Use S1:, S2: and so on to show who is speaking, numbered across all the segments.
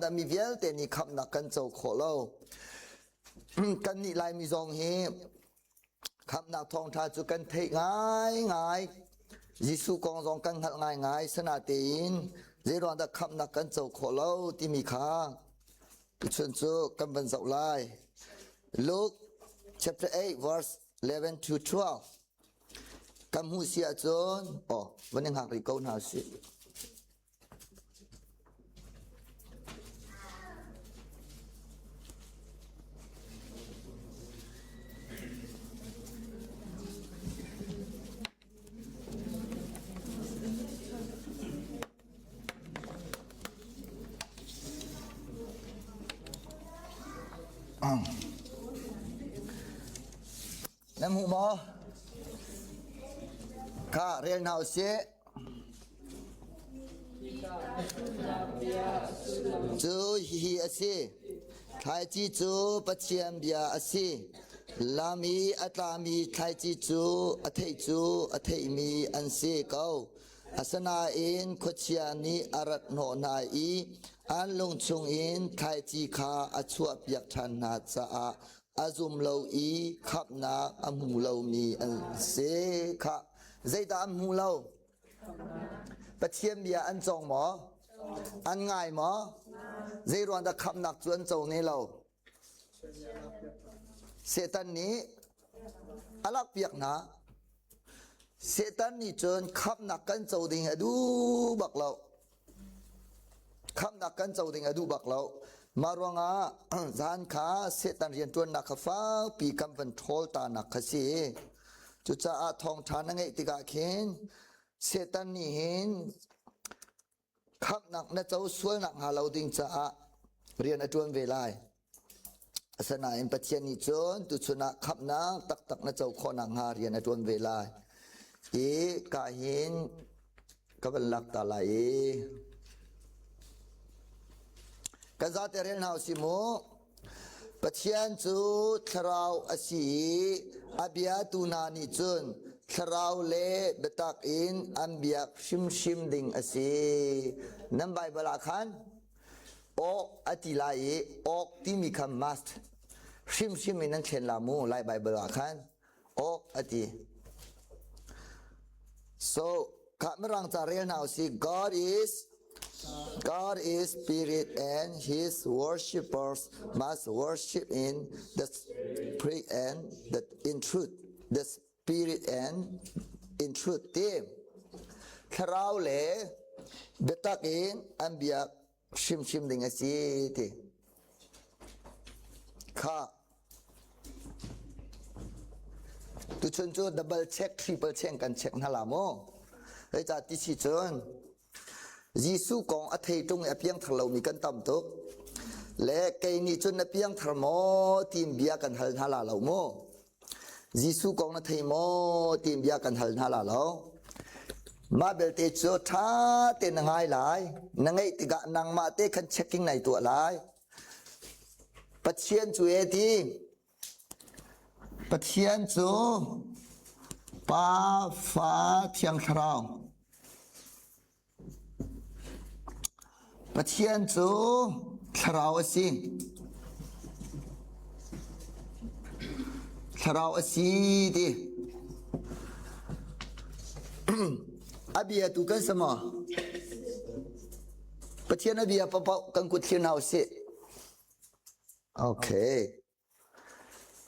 S1: Dah mi vialte nih khamhnak kan co khawh lo? Kannih Laimi zong hi khamhnak thawngṭha cu kan theih ngaingai. Jesuh kong zong kan hngalh ngaingai. Sinatein zeiruang dah khamhnak kan co khawh lo timi kha tuchun cu kan van zoh lai. Luke chapter 8 verse 11 to 12. Kan hmuh si ahcun, oh, van i hngak rih ko hna usih. Nan hmu maw? Kha rel hna usih. Cu hihi a si. Thlaici cu Pathian bia a si. Lam i a tlami thlaici cu a theih cu a theihmi an si ko. Asinain khuachia nih a rat hnawh hna i an lung chungin thlaici kha a chuahpiak ṭhan hna caah a zum lo i khamhnak a hmu lomi an si kha zeidah an hmu lo Pathian bia an cawng maw an ngai maw zei ruang dah khamhnak cu an co ne lo Satan nih a lakpiak hna Satan nih cun khamhnak kan co ding a duh bak lo Khamhnak kan co ding a duh bak lo. Mah ruangah zan kha Satan rianṭuannak kha fakpi kan van ṭhawl ta nak kha si. Cucaah thawngṭha na ngeih tikah khin Satan nih hin khamhnak na co sualnak hnga lo ding caah rian a ṭuan ve lai. Asinain Pathian nih cun tuchun ah khamhnak taktak na co khawh nakhnga rian a ṭuan ve lai. Hi ka hin ka van lak ta lai i kan zate rel hna usih mu. Pathian cu thlarau a si i a biatu hna nih cun thlarau le biatak in an biak hrimhrim ding a si. Nan Baibal ah khan Awk a ti lai i awk timi kha must hrimhrim in an thlen la mu Lai Bible ah khan awk a ti. So kha mirang ca rel hna usih God is God is spirit and his worshippers must worship in the spirit and the in truth the spirit and in truth ti thlarau le biatak in an biak hrimhrim ding a si ti kha tuchun cu double check triple check kan check hna la mu zeicah ti si cun Jesuh kong a thei ṭung i a piangthar lomi kan tam tuk. Le kei nih cun na piangthar maw tiin bia kan hal hna la lo mu. Jesuh kong na thei maw tiin bia kan hal hna la lo. Mah belte cu ṭha tein na ngai lai. Na ngeih tikah nangmah te khan checking nai tuah lai. Pathian cu e ti Pathian cu Pa, Fa, Thiang Thlarau. Pathian cu Thlarau a si. Thlarau a si ti. A bia tu kan si maw? Pathian a bia paoh kan kut thlir hna usih. Okay.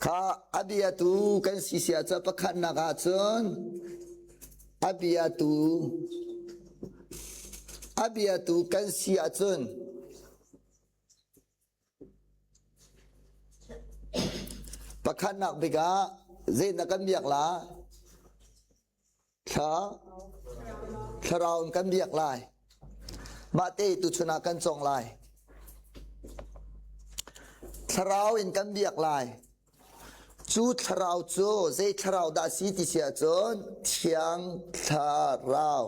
S1: Kha a biatu kan si sia cu pakhatnak ah cun a biatu a biatu kan si ahcun pakhatnak bik ah zei na kan biak la Thla thlarau in kan biak lai. Mah te tuchun ah kan cawng lai. Thlarau in kan biak lai. Cu thlarau cu zei thlarau dah si ti si ahcun Thiang Thlarau.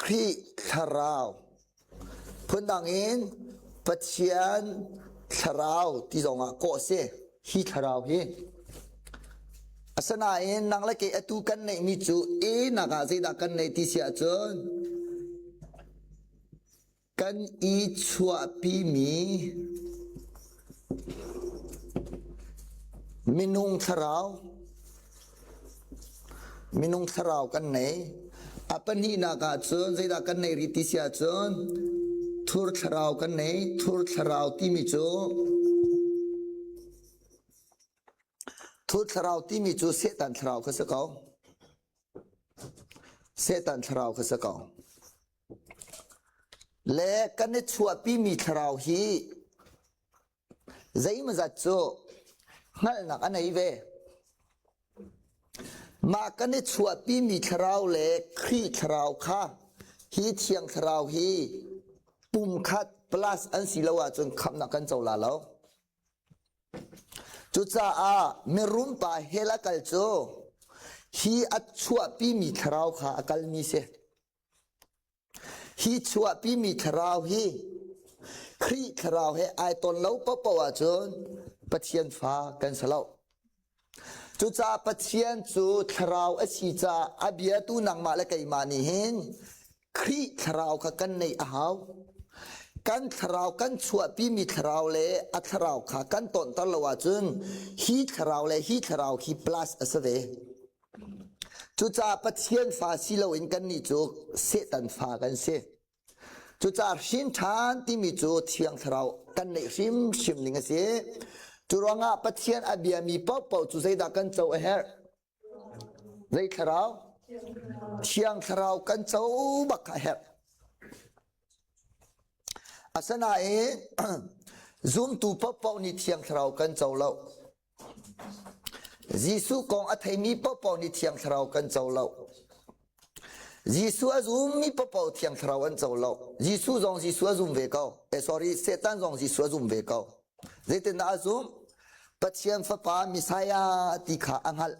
S1: Khrih Thlarau. Phundang in Pathian thlarau ti zongah kawh a si. Hi thlarau hi. Asinain nang le kei atu kan neihmi cu e nak ah zeidah kan neih ti si ahcun. Kan i chuahpimi minung thlarau minung thlarau kan nei. A pahnihnak ah cun zeidah kan nei rih ti si ahcun thur thlarau kan nei. Thur thlarau timi cu thur thlarau timi cu Satan thlarau kha si ko. Satan thlarau kha si ko. Le kan i chuahpimi thlarau hi zeimawzat cu hngalhnak a nei ve. Mah kan i chuahpimi thlarau le Khrih thlarau kha hi Thiang Thlarau hi pumkhat plus an si lo ahcun khamhnak kan co la lo. Cucaah mirum pa hell a kal cu hi a chuahpimi thlarau kha a kalmi si. Hi chuahpimi thlarau hi Khrih thlarau he ai ton lo paohpaoh ahcun Pathian fa kan si lo. Cucaah Pathian cu thlarau a si caah a biatu nangmah le keimah nih hin Khrih thlarau kha kan neih a hau. Kan thlarau kan chuahpimi thlarau le a thlarau kha kan tonter lo ahcun hi thlarau le hi thlarau hi plus a si ve. Cucaah Pathian fa si loin kannih cu Satan fa kan si. Cucaah hrin ṭhan timi cu Thiang Thlarau kan neih hrimhrim ning a si. Cu ruangah Pathian a biami paohpaoh cu zeidah kan co a herh? Zei thlarau? Thiang Thlarau kan co bak a herh. Asinain zumtu paohpaoh nih Thiang Thlarau kan co lo. Jesuh kong a theimi paohpaoh nih Thiang Thlarau kan co lo. Jesuh a zummi paohpaoh Thiang Thlarau an co lo. Jesuh zong Jesuh a zum ve ko. Eh, sorry, Satan zong Jesuh a zum ve ko. Zeitindah a zumh? Pathian Fapa Messiah ti kha a hngalh.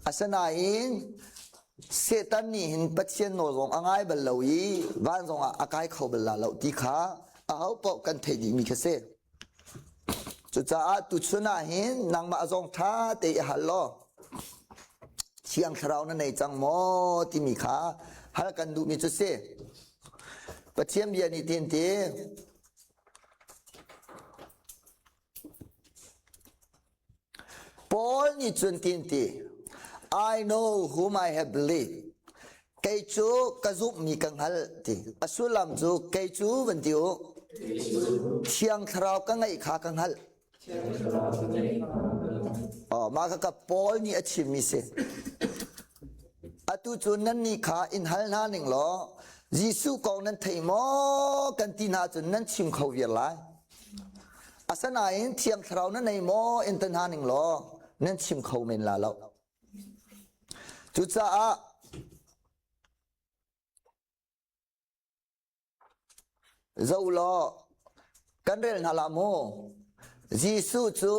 S1: Asinain Satan nih hin Pathian nawl zong a ngai bal lo i van zong ah a kai kho bal la lo ti kha aho paoh kan theih dihmi kha si. Cucaah tuchun ah hin nangmah zong ṭha te i hal law Thiang Thlarau na nei cang maw timi kha hal kan duhmi cu si. Pathian bia nih tin ti Paul nih cun tin ti I know whom I have believed. Kei cu ka zumhmi ka hngalh ti. A sullam cu kei cu van ti u. Thiang Thlarau ka ngeih kha ka hngalh. Oh, mah kha ka Paul nih a chimmi si. Atu cu nannih kha in hal hna ning law Jesuh kong nan thei maw kan ti hna cun nan chim kho viar lai. Asinain Thiang Thlarau na nei maw in ti hna ning law nan chim kho men la lo. Cucaah zoh law kan rel hna la mu. Jesuh cu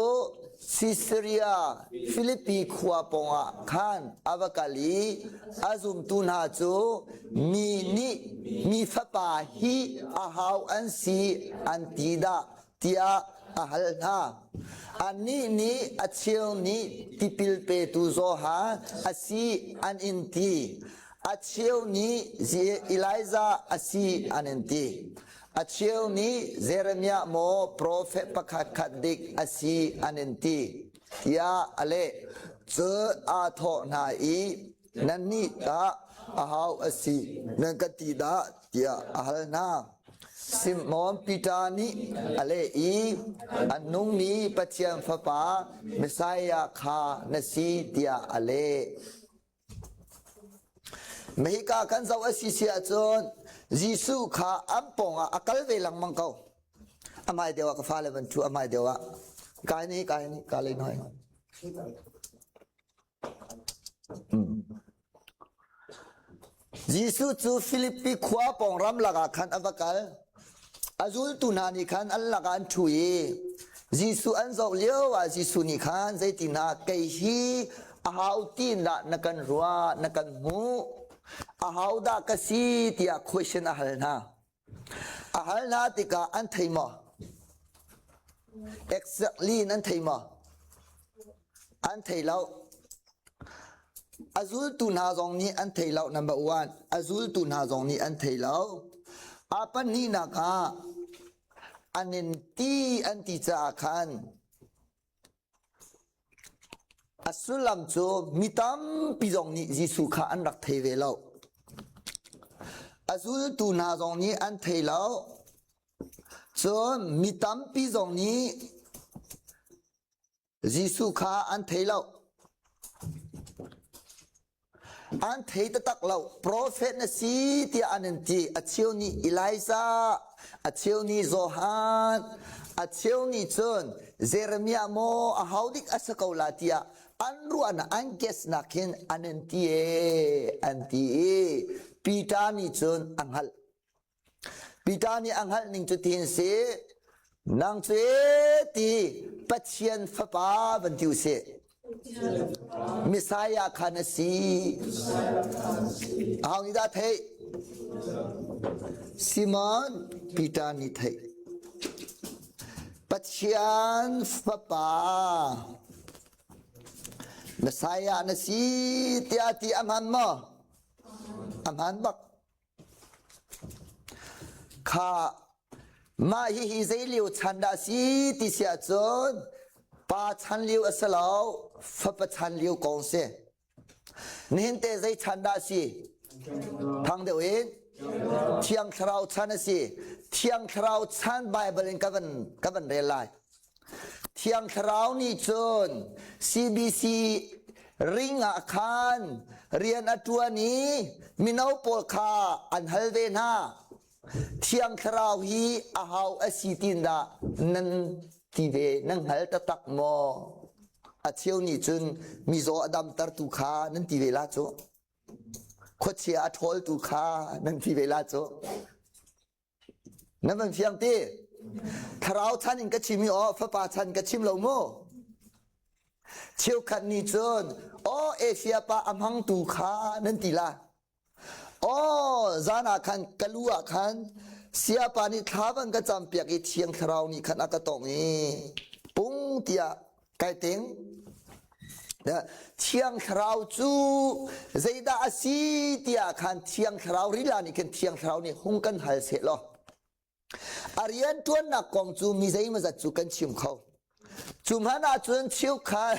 S1: Sisaria Filipi khua pawngah khan a va kal i a zumtu hna cu mi nih mi fapa hi ahau an si an ti dah tiah a hal hna. Annih nih a cheu nih tipil petu Johan a si an in ti. A cheu nih Elijah a si an in ti. A cheu nih Jeremiah maw profet pakhat khat dik a si an in ti. Tiah a leh. Cun aa thawh hna i nannih tah ahau a si nan ka ti dah tiah a hal hna. Simon Peter nih a leh i a nungmi Pathian Fapa Messiah kha na si tiah a leh. Mahika kan zoh a si si ahcun Jesuh kha an pawngah a kal ve lengmang ko. A hmai deuh ah ka fale van ṭhu a hmai deuh ah kai ni kai ni ka le noi. Jesuh cu Filipi khua pawng ramlak ah khan a va kal. A zultu hna nih khan an lakah an ṭhu i Jesuh an zoh lioah Jesuh nih khan zeitinah kei hi ahau tiin dah na kan ruah, na kan hmuh? Ahodah ka si tiah question a hal hna. A hal hna tikah an thei maw? Exactly in an thei maw? An thei lo. A zultu hna zong nih an thei lo number one. A zultu hna zong nih an thei lo. A pahnihnak ah an in ti an ti caah khan a sullam cu mi tampi zong nih Jesuh kha an rak thei ve lo. A zultu hna zong nih an thei lo. Cun mi tampi zong nih Jesuh kha an thei lo. An thei taktak lo. Profet na si tiah an in ti. A cheu nih Elijah, a cheu nih Johan, a cheu nih cun Jeremiah maw a hau dik a si ko la tiah an ruahnak an guess nak hin an in ti e an ti i Peter nih cun a hngalh. Peter nih a hngalh ning cu tin si, nang cu ti Pathian fapa van ti usih. Messiah kha na si. Aho nih dah theih? Simon Peter nih theih. Pathian fapa Messiah na si tiah ti a hman maw? A hman bak. Kha mah hihi zei lio chan dah a si ti si ahcun pa chan lio a si lo, fapa chan lio kong si. Nihin te zei chan dah a si? Thang deuh in Thiang Thlarau chan a si. Thiang Thlarau chan Bible in ka van ka van rel lai. Thiang Thlarau nih cun CBC ring ah khan rian a ṭuan i mino pawl kha an hal ve hna. Thiang Thlarau hi aho a si tin dah nan ti ve, nan hngal taktak maw? A cheu nih cun mizaw a damtertu kha nan ti ve la cu. Khuachia a ṭhawltu kha nan ti ve la cu. Nan van fiang ti? Thlarau chan in ka chim i aw fapa chan ka chim lo mu. Cheukhat nih cun aw Asia pa a hmangtu kha nan ti la. Aw zan ah khan ka lu ah khan siapa nih thla van ka campiak i thiang thlarau nih khan a ka tong i pung tiah kai ting. Thiang Thlarau cu zeidah a si tiah khan Thiang Thlarau rila nih khin Thiang Thlarau nih hung kan hal seh law a rian ṭuannak kong cu mi zeimawzat cu kan chim kho. Cu hmanh ahcun cheukhat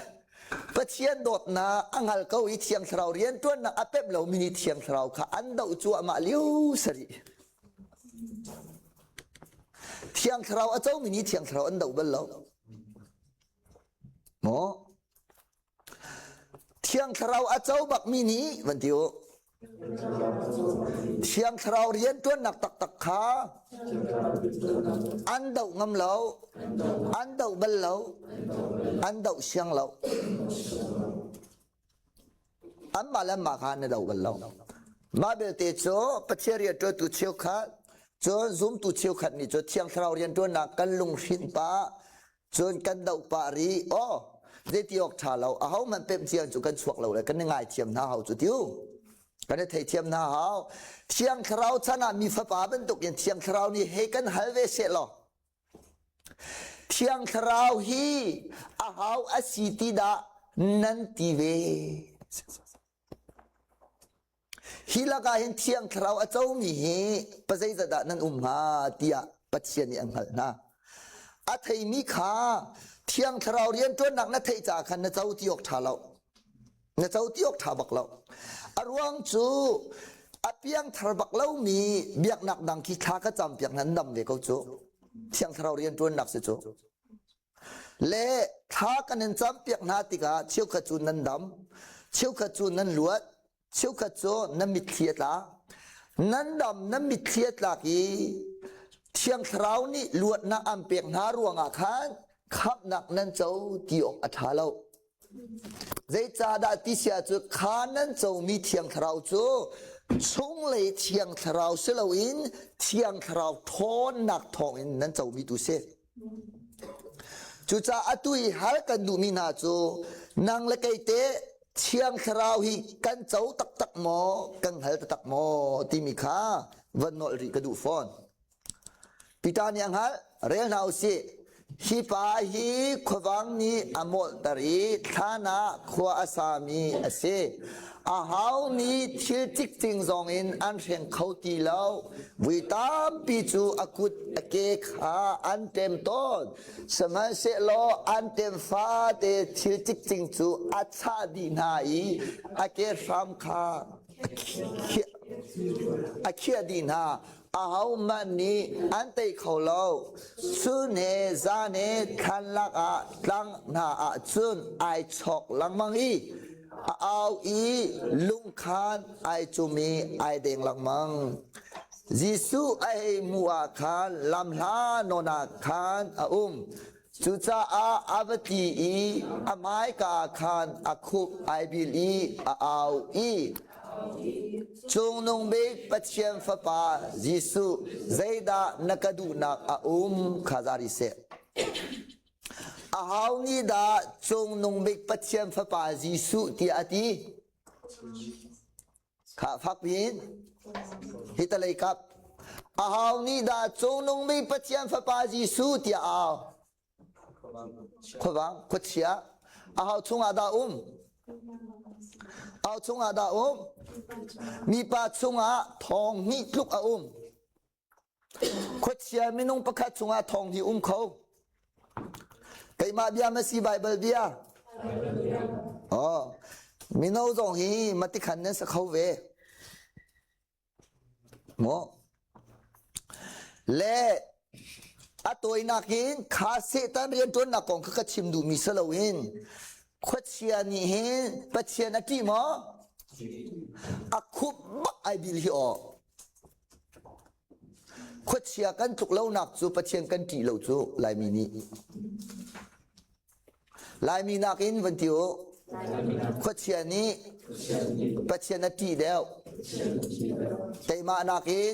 S1: Pathian dawtnak a hngal ko i Thiang Thlarau rian ṭuannak a pemh lomi nih Thiang Thlarau kha an doh cuahmah lio sarih. Thiang Thlarau a comi nih Thiang Thlarau an doh bal lo. Maw? Thiang Thlarau a co bakmi nih van ti u. Thiang Thlarau rianṭuannak taktak kha an doh ngam lo, an doh bal lo, an doh siang lo. Anmah le anmah kha an i do bal lo. Mah belte cu Pathian rianṭuantu cheukhat, cun zumtu cheukhat nih cu Thiang Thlarau rianṭuannak kan lunghrinh pah, cun kan doh pah rih. Aw, zeiti awk ṭha lo. Ahohmanh pemh cian cu kan chuak lo le kan i ngaithiam hna hau cu tiu. Kan i theithiam hna hau. Thiang Thlarau chan ah mi fapa bantukin Thiang Thlarau nih hei kan hal ve seh law, Thiang Thlarau hi a hau a si ti dah nan ti ve? Hi lakah hin Thiang Thlarau a comi hi pazeizat dah nan um hnga tiah Pathian nih a hngalh hna. A theimi kha Thiang Thlarau rianṭuannak na theih caah khan na co ti awk ṭha lo. Na co ti awk ṭha bak lo. A ruang cu a piangthar bak lomi biaknak dang khi thla ka campiak nan dam ve ko cu. Thiang Thlarau rianṭuannak si cu. Le thla kan in campiak hna tikah cheukhat cu nan dam, cheukhat cu nan luat, cheukhat cu nan mitthli a tla. Nan dam, nan mitthli a tlak i Thiang Thlarau nih luatnak an pek hna ruangah khan khamhnak nan co ti awk a ṭha lo. Zeicahdah ti si ahcun kha nan comi Thiang Thlarau cu chunglei Thiang Thlarau si loin Thiang Thlarau ṭhawnnak thawngin nan comi tu si. Cucaah atu i hal kan duhmi hna cu nang le kei te Thiang Thlarau hi kan co taktak maw, kan hngal taktak maw timi kha van nolh rih ka duh fawn. Peter nih a hngalh, rel hna u sih. Hi pa hi khuavang nih a molhter i thlan ah khua a sami a si. Aho nih thil cikcing zongin an hreng kho ti lo. Vui tampi cu a kut a ke kha an ṭem tawn. Sihmanhsehlaw an ṭem fate thil cikcing cu a chah dih hna i a ke hram kha a khiah dih hna. Ahohmanh nih an tei kho lo. Chun he zan he thlan lakah tlang hna ah cun ai chawk lengmang i a au i lungkhan ai cum i ai deng lengmang. Jesuh a hei hmuh ah khan lamhla nawn ah khan a um. Cucaah a va tli i a hmaika ah khan a khup ai bil i a au i, Cungnung bik Pathian Fapa Jesuh, zeidah na ka duhnak a um? Kha za rih seh. Aho nih dah Cungnung bik Pathian Fapa Jesuh tiah a ti? Kha fak piin hi talei kap. Aho nih dah Cungnung bik Pathian Fapa Jesuh tiah a au? Khuavang, khuachia. Aho chungah dah um? Aho chungah dah um? Mipa chungah thong hnih tluk a um. Khuachia minung pakhat chungah thong hnih um kho. Keimah bia ma si Bible bia? Oh, mino zong hi matikhan nan sa kho ve. Maw? Le a tawinak in kha Satan rianṭuannak kong kha ka chim duhmi si loin khuachia nih hin Pathian a ṭih maw? A khup bak ai bil hi aw. Khuachia kan tluk lonak cu Pathian kan ṭih lo cu Laimi nih. Laimi nakin van ti u. Khuachia nih Pathian a ṭih deuh. Teimah nakin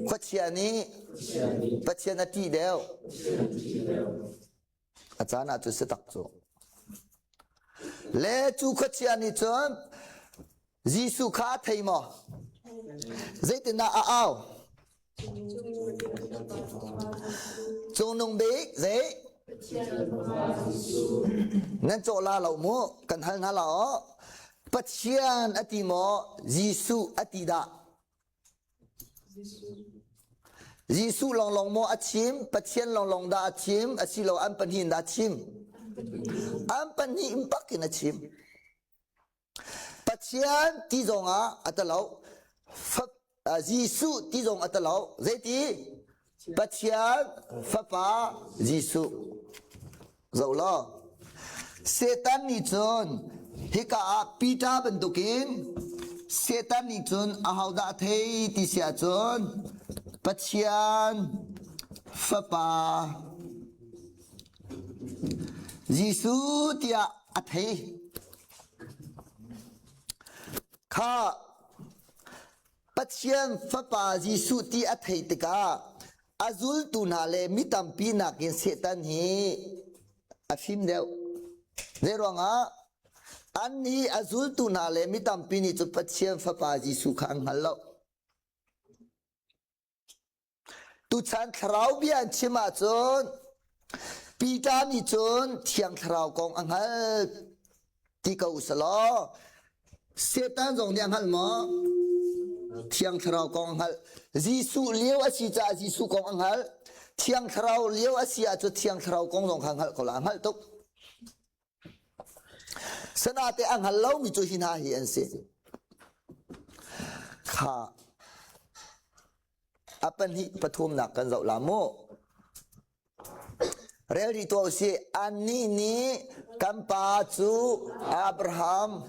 S1: khuachia nih Pathian a ṭih deuh. A caan ah cu si tak cu. Le cu khuachia nih cun Jesuh kha a thei maw? Zeitindah a au? Cungnung bik zei? Nan cawh la lo mu, kan hal hna la aw. Pathian a ti maw? Jesuh a ti dah? Jesuh lawnglawng maw a chim? Pathian lawnglawng dah a chim? Asilo an pahnih in dah a chim? An pahnih in bak in a chim. Pathian ti zongah a talo. Jesuh ti zong a talo. Zeiti? Pathian Fapa Jesuh. Zoh law. Satan nih cun hika ah Peter bantukin Satan nih cun ahodah a thei ti si ahcun Pathian Fapa Jesuh tiah a thei. Kha Pathian Fapa Jesuh ti a theih tikah a zultu hna le mi tampi nakin Satan hi a fim deuh. Zeiruangah? Annih a zultu hna le mi tampi nih cun Pathian Fapa Jesuh kha an hngal lo. Tuchan thlarau bia an chim ahcun Peter nih cun Thiang Thlarau kong a hngal ti ko usalaw Satan zong nih a hngal maw? Thiang Thlarau kong a hngalh. Jesuh lio a si caah Jesuh kong a hngalh. Thiang Thlarau lio a si ahcun Thiang Thlarau kong zong kha hngalh ko la a hngalh tuk. Sanate a hngal lomi cu hi hna hi an si. Kha a pahnih pathumnak kan zoh la mu. Rel rih tuah usih. Annih nih kan pa cu Abraham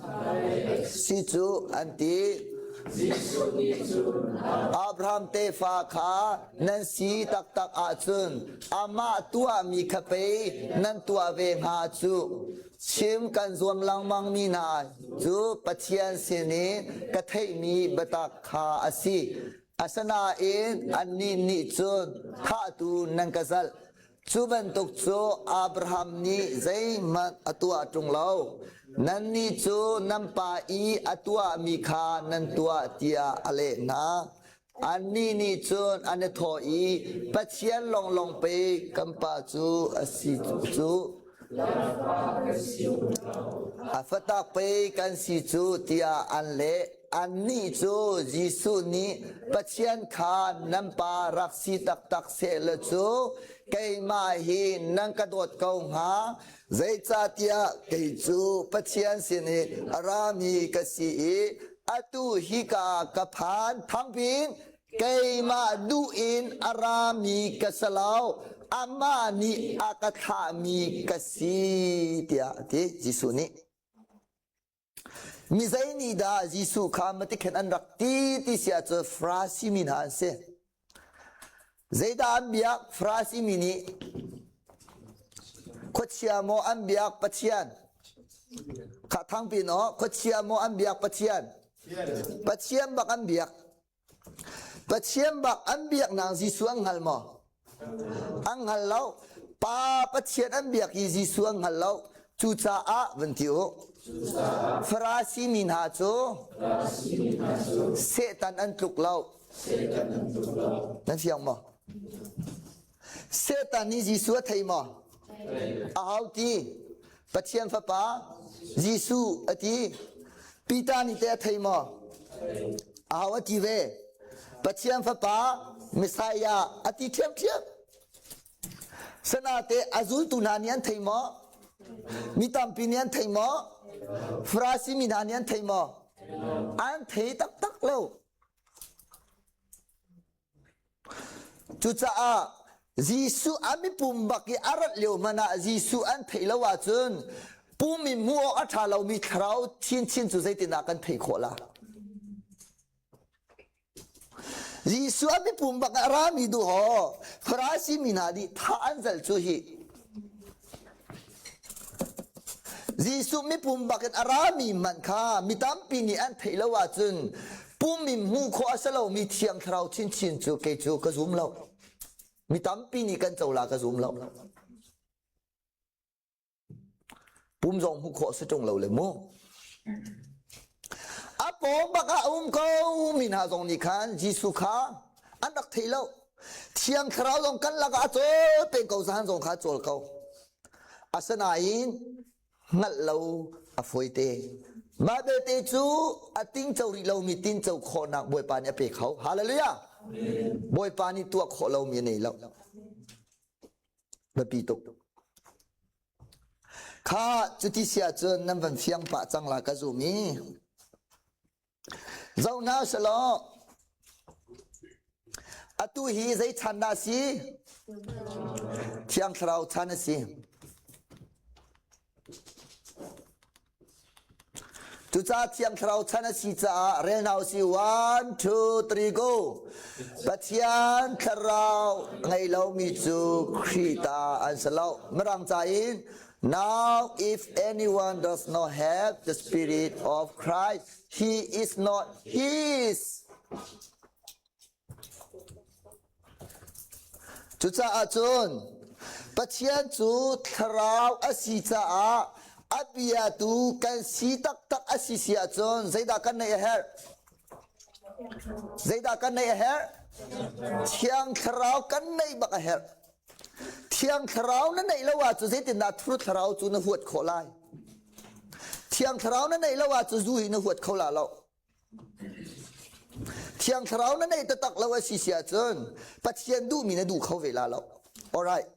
S1: si cu an ti. Abraham tefa kha nan si taktak ahcun amah tuahmi kha pei nan tuah ve hnga cu. Chim kan zuam lengmangmi hna cu Pathian sinin ka theihmi biatak kha a si. Asinain annih nih cun thahtu nan ka zalh. Cu bantuk cu Abraham nih zeihmanh a tuah ṭung lo. Nannih cu nan pa i a tuahmi kha nan tuah tiah a leh hna. Annih nih cun an i thawh i, Pathian lawnglawng pei kan Pa cu a si cu. A fatak pei kan si cu tiah an leh. Annih cu Jesuh nih Pathian kha nan Pa rak si taktak sehlaw cu keimah hi nan ka dawt ko hnga. Zeicahtiah kei cu Pathian sin i a rami ka si i atu hika ka phan thangpin keimah duh in a rami ka si lo, amah nih a ka thlahmi ka si tiah a ti Jesuh nih. Mi zei nih dah Jesuh kha matikhen an rak ti ti si ahcun Farasi mi hna an si. Zeidah an biak? Farasi mi nih khuachia maw an biak Pathian? Kha thangpi no khuachia maw an biak Pathian? Pathian bak an biak. Pathian bak an biaknak Jesuh an hngal maw? An hngal lo. Pa Pathian an biak i Jesuh an hngal lo. Cucaah van ti u. Farasi mi hna cu Satan an tluk lo. Nan fiang maw? Satan nih Jesuh a thei maw? A hau ti. Pathian Fapa Jesuh a ti. Peter nih teh a thei maw? A hau a ti ve. Pathian Fapa Messiah a ti ṭhiamṭhiam. Sanate a zultu hna nih an thei maw? Mi tampi nih an thei maw? Farasi mi hna nih an thei maw? An thei taktak lo. Cucaah Jesuh a mipum bak i a rat lio hmanh ah Jesuh an theih lo ahcun pum in hmuh awk a ṭha lomi thlarau chinchin cu zeitindah kan theih khawh la? Jesuh a mipum bak a rami duhaw Farasi mi hna nih thah an zalh cu hi. Jesuh mipum bak in a rami hmanh kha mi tampi nih an theih lo ahcun pum in hmuh khawh a si lomi Thiang Thlarau chinchin cu kei cu ka zum lo. Mi tampi nih kan co la ka zum lo. Pum zong hmuh khawh si ṭung lo le mu. A pawng bak ah a um ko mi hna zong nih khan Jesuh kha an rak thei lo. Thiang Thlarau zong kan lakah a cawl peng ko zahan zong kha a cawl ko. Asinain hngalh lo a fawite. Mah belte cu a tingco rih lomi tinco khawhnak Bawipa nih a pe kho. Hallelujah! Bawipa nih tuah khawh lomi a nei lo. Biapi tuk. Kha cuti si ahcun nan van fiang pah cang la ka zum i Zoh hna selaw atu hi zei chan dah a si? Thiang Thlarau chan a si. Cucaah Thiang Thlarau chan a si caah rel hna usih. One, two, three, go. Pathian Thlarau ngei lomi cu Khrih ta an si lo. Mirang ca in Now if anyone does not have the Spirit of Christ, he is not his. Cucaah cun Pathian cu thlarau a si caah a biatu kan si taktak a si si ahcun zeidah kan neih a herh? Zeidah kan neih a herh? Thiang thlarau kan neih bak a herh. Thiang Thlarau na neih lo ahcun zeitindah thur thlarau cu na huat khawh lai? Thiang Thlarau na neih lo ahcun zu hi na huat kho la lo. Thiang Thlarau na neih taktak lo a si si ahcun Pathian duhmi na duh kho ve la lo. Alright.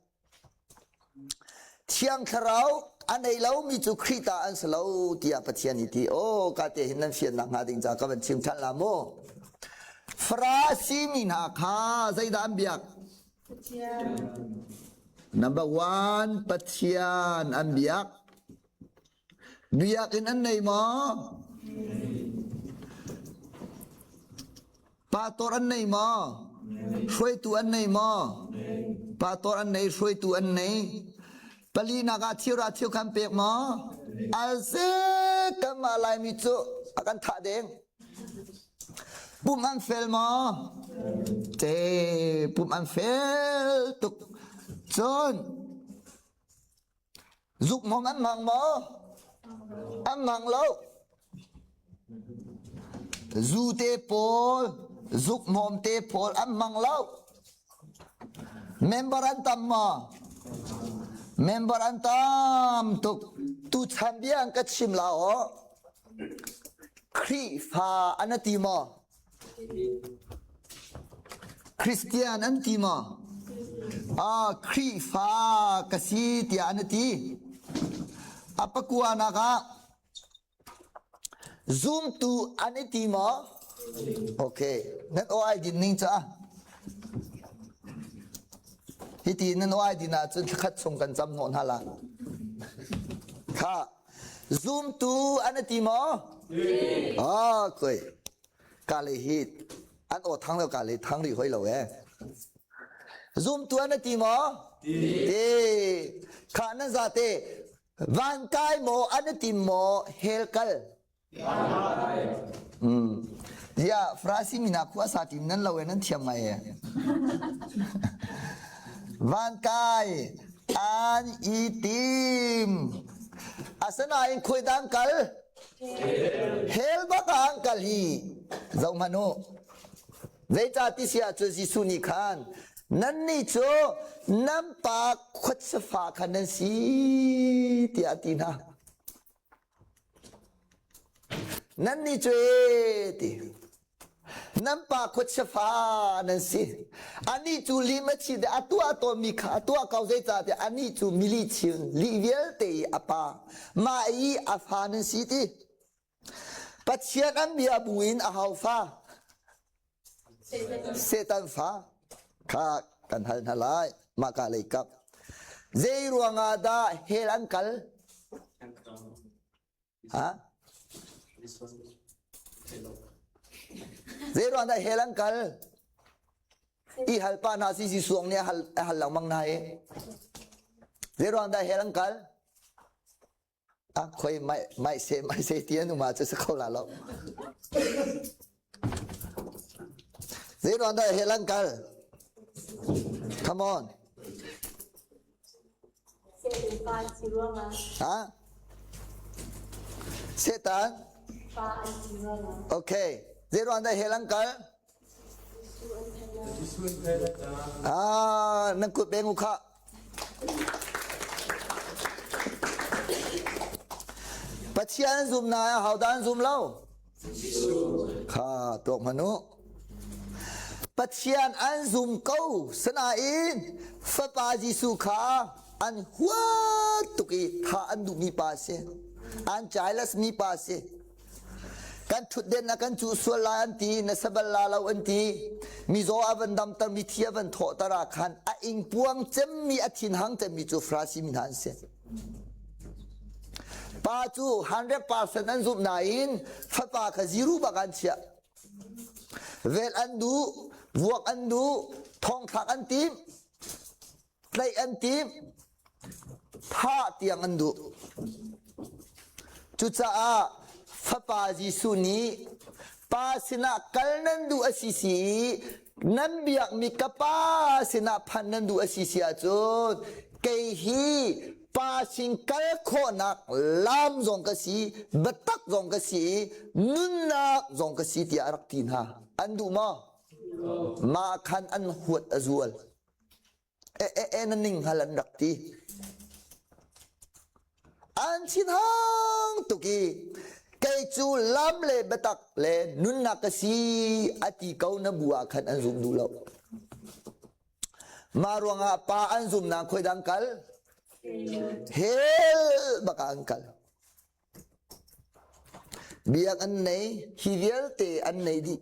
S1: Thiang Thlarau a nei lomi cu Khrih ta an si lo tiah Pathian nih ti. Oh, ka te hin nan fiannak hnga ding ca ka van chim ṭhan la mu. Farasi mi hna kha zeidah an biak? Number one, Pathian an biak. Biakinn an nei maw? Pastor an nei maw? Hruaitu an nei maw? Pastor an nei, hruaitu an nei. Palinak ah thira thil khan pek maw? Ase kanmah Laimi cu a kan thah deng. Pum an fel maw? Te pum an fel tuk. Cun zukmawng an hmang maw? An hmang lo. Zu te pawl. Zuk hmawm te pawl an hmang lo. Member an tam maw? Member an tam tuk. Tuchan bia an ka chim la aw. Khrihfa an ti maw? Christian an ti maw? Ah, Khrihfa ka si tiah an ti. A pakua nak ah Zumtu an i ti maw? Okay, nan aw ai din ning ca. Hiti nan aw ai din ahcun thlakhat chung kan cam hnawh hna la. Kha, zumtu an i ti maw? Ah, koi. Ka le hi an aw thang lo ka le thang rih hoi lo eh. Zumtu an i ti maw? Ti. Kha nan zate Van kai maw an i tim maw hell kal? Mm. Ziah Farasi mina khua sa tim nan lo e nan thiam ngai e. Van kai an i tim. Asinain khoi dang kal? Hell bak ah an kal hi. Zoh hmanh u. Zeicah ti si ahcun Jesuh nih khan nannih cu nan pa khuachafa kha nan si tiah a ti hna. Nannih cu ee ti nan pa khuachafa nan si. Anih cu lim a chi a tuah tawnmi kha a tuah ko zeicahtiah anih cu mili chin lih vialte i a pa mah i a fa nan si ti. Pathian an bia buin a ho fa? Satan fa kha kan hal hna lai. Mah ka lei kap. Zei ruangah dah hell an kal? Ha? Zei ruang dah hell an kal? I hal pa hna si si suang nih a hal a hal lengmang hna i. Zei ruang dah hell an kal? A khoi mai mai se mai se ti an um ah cu si kho la lo. Zei ruang dah hell an kal? Come on.
S2: Satan fa an si ruangah.
S1: Ha? Satan?
S2: Fa an si ruangah.
S1: Okay. Zei ruang dah hell an kal? Ah, nan kut beng u kha. Pathian zum na hau dan zum lo. Kha tuak manu. Pathian an zum ko sanain fapa Jesuh kha an huat tuk i tha an duhmi pa si. An jealous mi pa si. Kan ṭhutden na kan cuh sual lai an ti, na sa bal la lo an ti. Mizaw a van damter, mithi a van thawhter ah khan a ingpuang cemmi, a thinhang cemmi cu Farasi mi hna an si. Pa cu 100% an zumh nain fapa kha zero bak an chiah. Vel an duh, vuak an duh, thongthlak an tim, tlaih an tim, thah tiang an duh. Cucaah Fapa Jesuh nih Pa sinah kal nan duh a si si i nan biakmi ka Pa sinah phan nan duh a si si ahcun kei hi Pa sin kal khawhnak lam zong ka si, biatak zong ka si i nunnak zong ka si tiah a rak ti hna. An duh maw? Mah khan an huat a zual. E e e na ning hal an rak ti. An thinhang tuk i kei cu lam le biatak le nunnak ka si a ti ko na bu ah khan an zum duh lo. Mah ruangah pa an zumnak khoi dang kal? Hell bak ah an kal. Biak an nei, hi vialte an nei dih.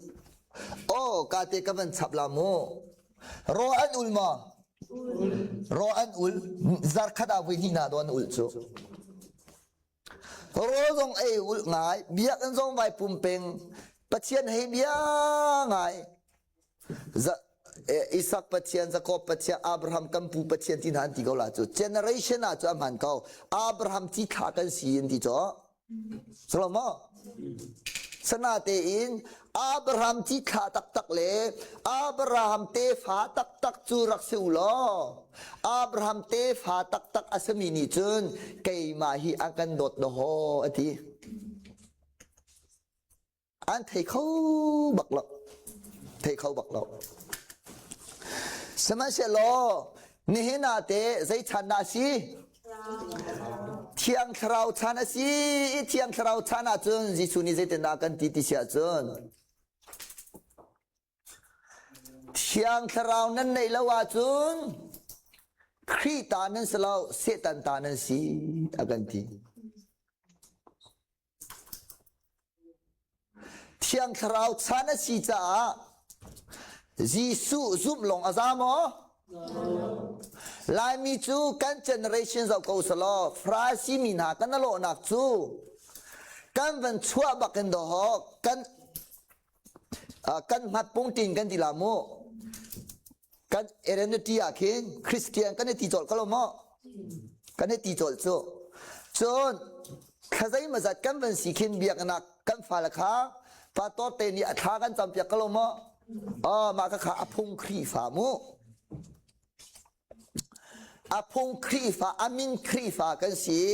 S1: Aw, ka te ka van chap la mu. Raw an ul maw? Raw an ul. Zarkhat ah vui hnih na do an ul cu. Raw zong ei ul ngai, biakinn zong vai pum peng, Pathian hei bia ngai. Isak Pathian, Jakob Pathian, Abraham kan pu Pathian ti hna an ti ko la cu. Generation ah cu a hman ko. Abraham ci thla kan si an ti cu. Salomo. Sana tein Abraham ci thla taktak le Abraham tefa taktak cu rak si u law Abraham tefa taktak a simi nih cun keimah hi an kan dawt dawhaw a ti. An thei kho bak lo. Thei kho bak lo. Sihmanhsehlaw nihin ah teh zei chan dah a si? Thiang Thlarau chan a si i Thiang Thlarau chan ahcun Jesuh nih zeitindah a kan ti ti si ahcun Thiang Thlarau nan neih lo ahcun Khrih ta nan si lo, Satan ta nan si a kan ti. Thiang Thlarau chan a si caah Jesuh zumh lawng a za maw? Laimi cu kan generation zoh ko selaw Farasi mi hna kan alawhnak cu kan van chuah bak in dawh kan kan hmat pungtin kan ti la mu kan identity ah khin Christian kan i ti colh ko lo maw kan i ti colh cu cun thlazei mazat kan van si khin biaknak kan fale kha pastor te nih a thla kan campiak ko lo maw oh mah kha a phung Khrihfa mu A phung Khrihfa, a min Khrihfa kan si.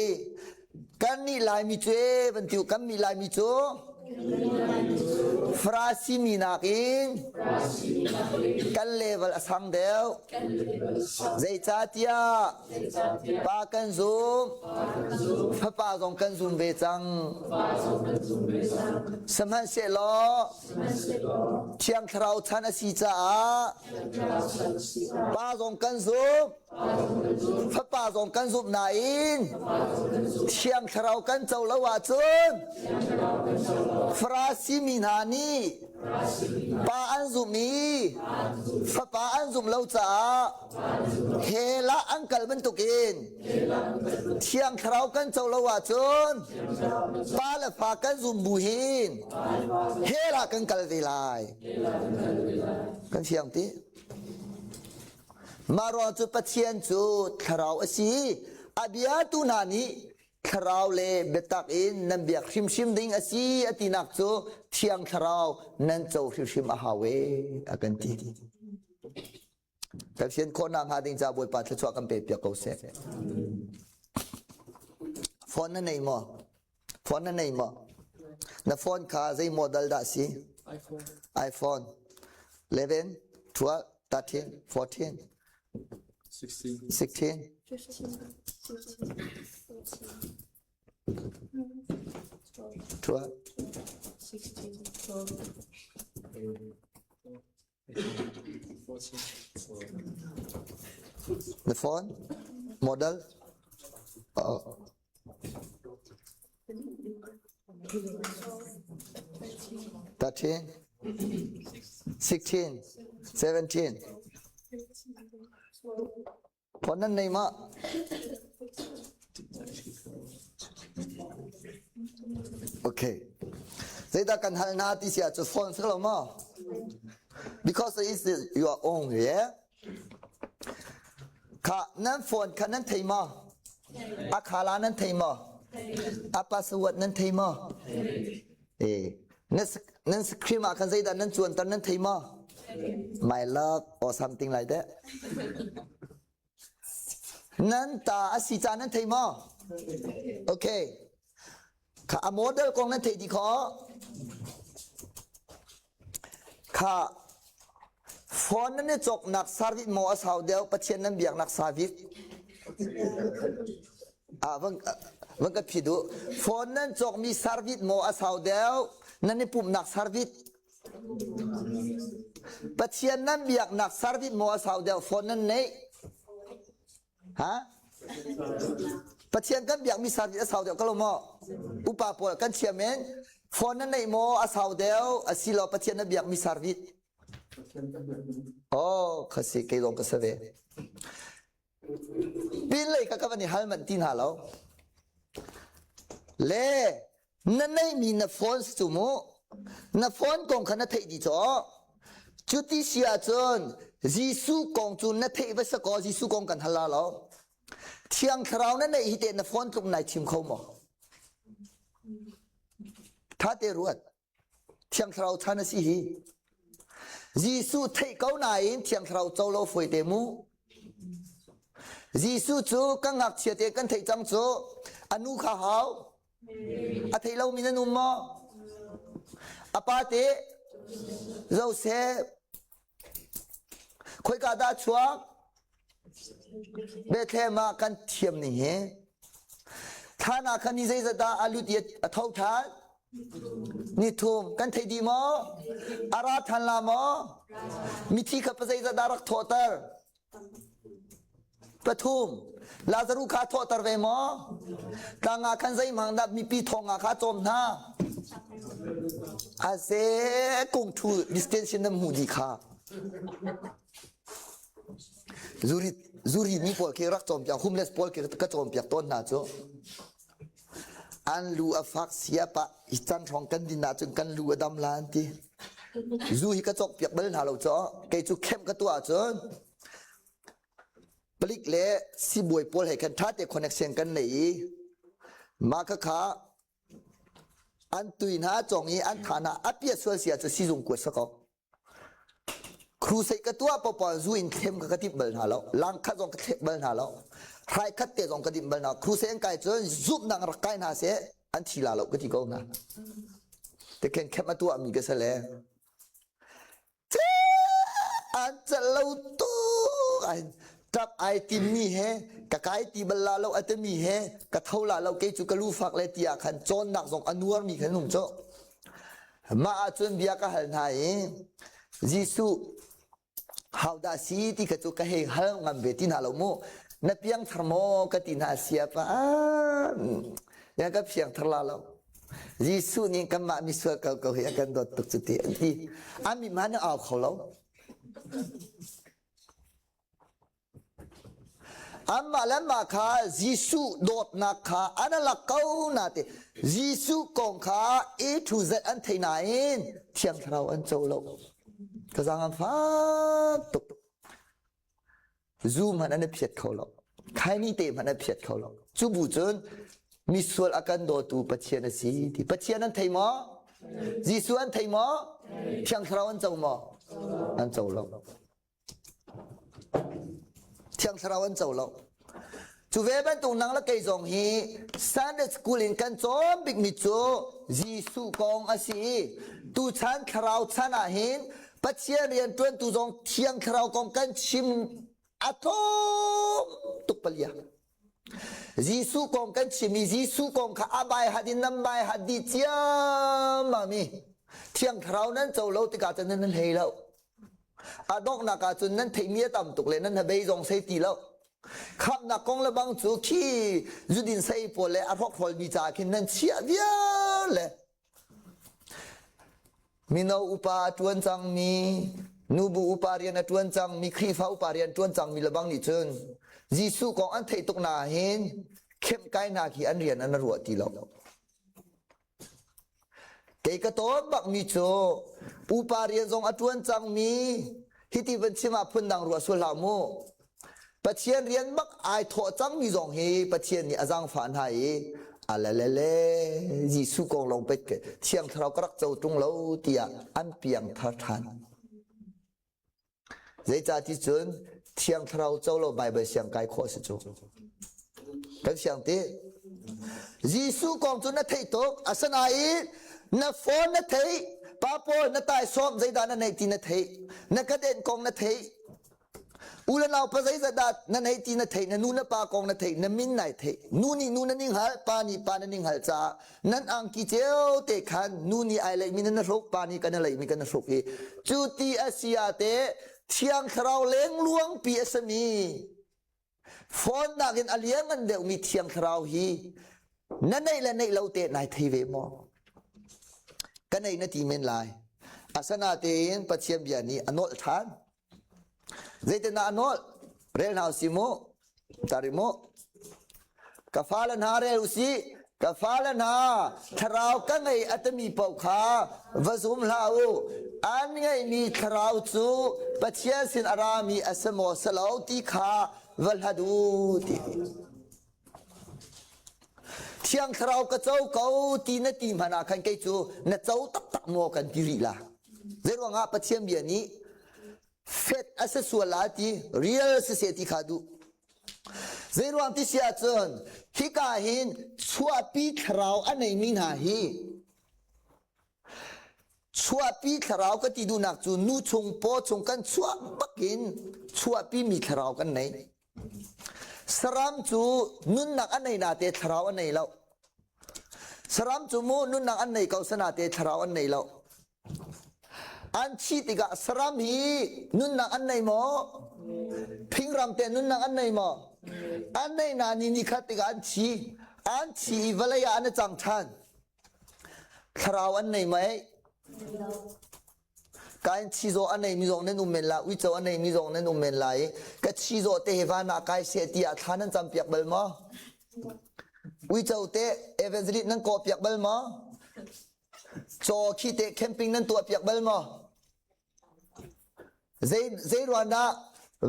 S1: Kan nih Laimi cu e van ti u, kan nih Laimi cu Farasi mi nakin kan level a sang deuh. Zeicahtiah Pa kan zum, Fapa zong kan zum ve cang. Sihmanhsehlaw Thiang Thlarau chan a si caah Pa zong kan zumh, Fapa zong kan zumh nain Thiang Thlarau kan co lo ahcun Farasi mi hna nih Pa an zumh i Fapa an zumh lo caah hell ah an kal bantukin Thiang Thlarau kan co lo ahcun Pa le Fa kan zum bu hin hell ah kan kal ve lai. Kan fiang ti? Mah ruang cu Pathian cu thlarau a si i a biatu hna nih thlarau le biatak in nan biak hrimhrim ding a si a tinak cu Thiang Thlarau nan co hrimhrim a hau e a kan ti. Kan fian khawhnak hnga ding ca Bawipa thluachuah kan pe piak ko seh. Phone na nei maw? Phone na nei maw? Na phone kha zei model dah si?
S3: iPhone.
S1: iPhone 11, 12, 13, 14,
S3: 16.
S1: 16.
S2: 15, 16, 14,
S1: 12.
S2: 16, 12.
S3: 14.
S1: The phone model? Oh. 13, 16, 17. Phone nan nei ma? Okay. Zeidah kan hal hna ti si ahcun phone si lo maw? Because it's your own, yeah? Kha nan phone kha nan thei maw? A khala nan thei maw? A password nan thei maw? Eh, nan screen ah khan zeidah nan cuanter nan thei maw? My love or something like that. Nan ta a si ca nan thei maw? Okay. Kha a model kong nan thei di kho? Kha phone nan i cawknak service maw a sau deuh Pathian nan biaknak service? Ah, van, van ka phi duh. Phone nan cawkmi service maw a sau deuh nan i pumhnak service? Pathian nan biaknak service maw a sau deuh phone nan neih? Ha? Pathian kan biakmi service a sau deuh ko lo maw? Upa pawl kan thiam in phone nan neih maw a sau deuh asilo Pathian na biakmi service? Oh, khasi kei zong ka sa ve. Pinlei kha ka van i hal manh ti hna lo. Le na neihmi na phone si cu mu. Na phone kong kha na theih dih caw. Cuti si ahcun Jesuh kong cu na theih va si kaw Jesuh kong kan hal la lo. Thiang Thlarau na neih hi teh na phone tluk nai chim kho maw? Tha te ruat. Thiang Thlarau chan a si hi. Jesuh theih ko nain Thiang Thlarau co lo fawi te mu. Jesuh cu kan ngakchia te kan theih cang cu a nu kha hau. A thei lomi nan um maw? A pa te Joseph. Khoika dah a chuak? Bethlehem ah kan thiam ning hi. Thlan ah khan ni zeizat dah a lut i a tho than? Ni thum. Kan thei dih maw? A ra than la maw? Mithi kha pa zeizat dah rak thawhter? Pathum. Lazaruh kha thawhter ve maw? Tlang ah khan zeihmang dah mipi thong ah kha cawm hna? A ze kung thu distinction na hmuh dih kha. Zuri zuri mi pawl khi rak cawmpiak homeless pawl khi ka cawmpiak tawn hna cu. An lu a fak sia pa hi can hrawng kan din ahcun kan lu a dam la an ti. Zu hi ka cawkpiak bal hna lo caw. Kei cu khem ka tuah ahcun palik le sibawi pawl he khan ṭha te connection kan nei i mah khakha an tui hna cong i an tha hna a piat sual si ahcun sizung kuat sa ko. Crusade ka tuah paohpaoh zu in thlem ka ka timh bal hna lo. Lang khat zong ka thlek bal hna lo. Hrai khat te zong ka timh bal hna. Crusade an kai cun zumhnak rak kai hna seh an thi la lo ka ti ko hna. Te khen khem a tuah mi ka sale. An cal lo tuk an tap ai tim mi he ka kai ti bal la lo atami he ka tho la lo kei cu ka lu fak le tiah khan cawnnak zong a nuar mi khan um cho. Mah ahcun bia ka hal hna i Jesuh hodah si ti kha cu ka hei hal ngam ve ti hna lo mu. Na piangthar maw ka ti hna sia pa ya ka piangthar la lo. Jesuh nih kanmah misual ko ko hi a kan dawt tuk cu ti an ti. An mi hmanh au kho lo. Anmah le anmah kha Jesuh dawtnak kha an lak ko na ti. Jesuh kong kha A to Z an thei nain Thiang Thlarau an co lo. Ka zaang an fak tuk. Zu hmanh an i phiat kho lo. Khaini te hmanh an phiat kho lo. Cu bu cun misual a kan dawtu Pathian a si ti. Pathian an thei maw? Jesuh an thei maw? Thiang Thlarau an co maw? An co lo. Thiang Thlarau an co lo. Cu ve bantuk nang le kei zong hi Sunday school in kan cawn bikmi cu Jesuh kong a si i tuchan thlarau chan ah hin Pathian rianṭuantu zong Thiang Thlarau kong kan chim a tlawm tuk palia. Jesuh kong kan chim i Jesuh kong kha a bai hat in nan bai hat dih ciammam i Thiang Thlarau nan co lo tikah cun nan hlei lo. A donghnak ah cun nan theihmi a tam tuk le nan hnabei zong sei ti lo. Khamhnak kong le bang cu khi zudin sei pawl le a hrokhrawlmi caah khin nan chiah viar le mino upa a ṭuan cangmi nubu upa rian a ṭuan cangmi Khrihfa upa rian ṭuan cangmi le bang nih cun Jesuh kong an theih tuk na hin khemkai hna khi an rian an ruah ti lo. Kei ka tawn bakmi cu pupa rian zong a ṭuan cangmi hiti van chim ah phundang ruah sual hlah mu. Pathian rian bak ai thawh cangmi zong hi Pathian nih a zaangfah hna i alalele Jesuh kong lawng pet ke Thiang Thlarau ka rak co ṭung lo tiah an piangthar ṭhan. Zeicahti cun Thiang Thlarau co lo Baibal siang kai khawh a si cu. Kan siang ti. Jesuh kong cu na theih tuk, asinain na phone na theih, pa pawl na taisawm zeidah na neih ti na theih, na kaden kong na theih, u le nau pa zeizat dah na neih ti na theih, na nu na pa kong na theih, na min nai theih. Nu nih nu na ning hal, pa nih pa na ning hal caah nan angki cio te khan nu nih ai leihmi nan hruk pa nih kan leihmi kan hruk i cu ti a si ah te thiang thlarau lengluang pi a sami phone nakin a liangan deuhmi thiang thlarau hi na neih le neih lo te nai thei ve maw ka nei na ti men lai asana tein pathian bia nih a nolh ṭhan Zeitindah a nawl? Rel hna usih mu. Tari mu. Ka fale hna rel usih. Ka fale hna, thlarau ka ngei a timi paoh kha va zum hlah u. An ngeihmi thlarau cu Pathian sin a rami a si maw si lo ti kha va hlat u ti. Thiang thlarau ka co ko ti na ti hmanh ah khan kei cu na co taktak maw kan ti rih la. Zeiruangah Pathian bia nih fet a si sual la ti real siseh ti kha duh. Zeiruang ti si ahcun hika hin chuahpi thlarau a neimi hna hi. Chuahpi thlarau ka ti duhnak cu nu chung paw chung kan chuah bakin chuahpi mi thlarau kan nei. Saram cu nunnak a nei nate thlarau a nei lo. Saram cu mu nunnak an nei ko sanate thlarau an nei lo. An thi tikah saram hi nunnak an nei maw? Phingram te nunnak an nei maw? An nei na ni ni khat tikah an thi. An thi i vawlei ah an i cang ṭhan. Thlarau an nei mei? Kain chizawh a neimi zong nan um men la, uico a neimi zong nan um men lai. Ka chizawh te hi van ah kai seh tiah thla nan cam piak bal maw? Uico te evangelist nan kawh piak bal maw? Caw khi te camping nan tuah piak bal maw? Zei zei ruang dah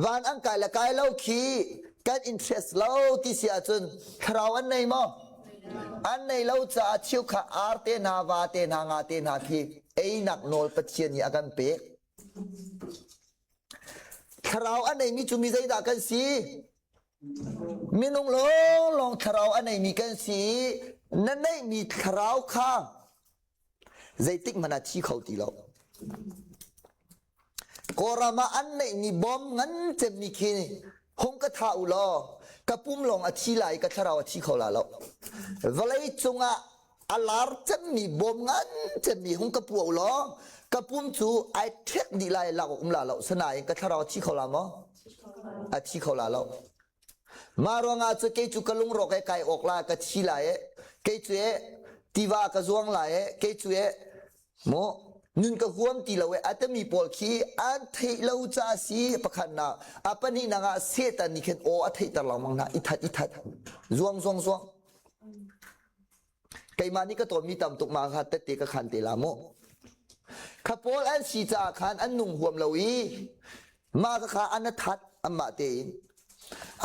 S1: van an kai le kai lo khi kan interest lo ti si ahcun thlarau an nei maw? An nei lo caah chiukha ar te hna, va te hna, nga te hna khi einak nawl Pathian nih a kan pek. Thlarau a neimi cu mi zeidah kan si? Minung lawnglawng thlarau a neimi kan si i na neihmi thlarau kha zeitik hmanh ah thi kho ti lo. Kawlram ah an neihmi bom ngan cemmi khi hung ka thah u law ka pum lawng a thi lai i ka thlarau a thi kho la lo. Vawlei cungah a lar cemmi bom ngan cemmi hung ka puah u law ka pum cu ai ṭhek dih lai lak awk um la lo. Sanain ka thlarau a thi kho la maw? A thi kho la lo. Mah ruangah cu kei cu ka lungrawk e kai awk la ka thi lai e kei cu e tiva ka zuang lai e kei cu e mu nun ka huam ti lo e a timi pawl khi an theih lo ca si pakhat nak a pahnih nak ah Satan nih khin aw a theihter lengmang hna i that i that zuang zuang zuang Keimah nih ka tawnmi tam tuk ma kha tette ka khan te la mu. Kha pawl an si caah khan an nung huam lo i mah kha an that anmah tein.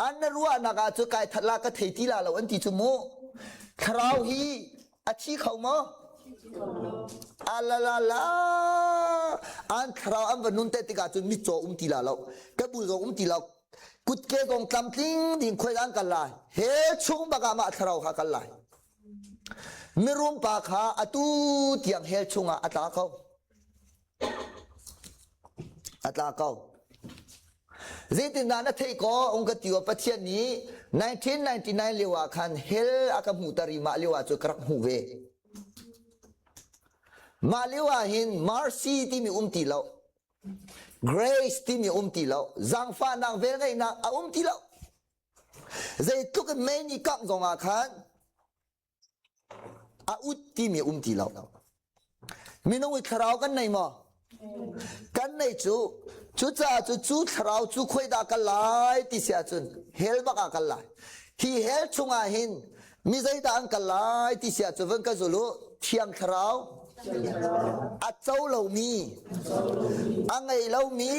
S1: An na ruahnak ah cu kai that la ka thei ti la lo an ti cu mu. Thlarau hi a thi kho maw? Alalala an thlarau an va nun te tikah cun mitcaw um ti la lo ka bu zong um ti lo Kutke kong tlamtling ding khoi an kal lai. He chung bak ah mah thlarau kha kal lai. Mirum pa kha atu tiang hell chungah a tla ko. A tla ko. Zeitindah na theih ko ung ka ti Pathian nih 1999 lio ah khan hell a ka hmuh tari mah lio ah cu ka rak hmuh ve. Mah lio ah hin mercy timi um ti lo. Grace timi um ti lo. Zaangfahnak velngeihnak a um ti lo. Zeitluk in mei nih kangh zong ah khan a ut timi um ti lo. Minung i thlarau kan nei maw? Kan nei cu. Cucaah cu cu thlarau cu khoi dah kal lai ti si ahcun hell bak ah kal lai. Hi hell chungah hin mi zeidah an kal lai ti si ahcun van ka zul u thiang thlarau a co lomi a ngei lomi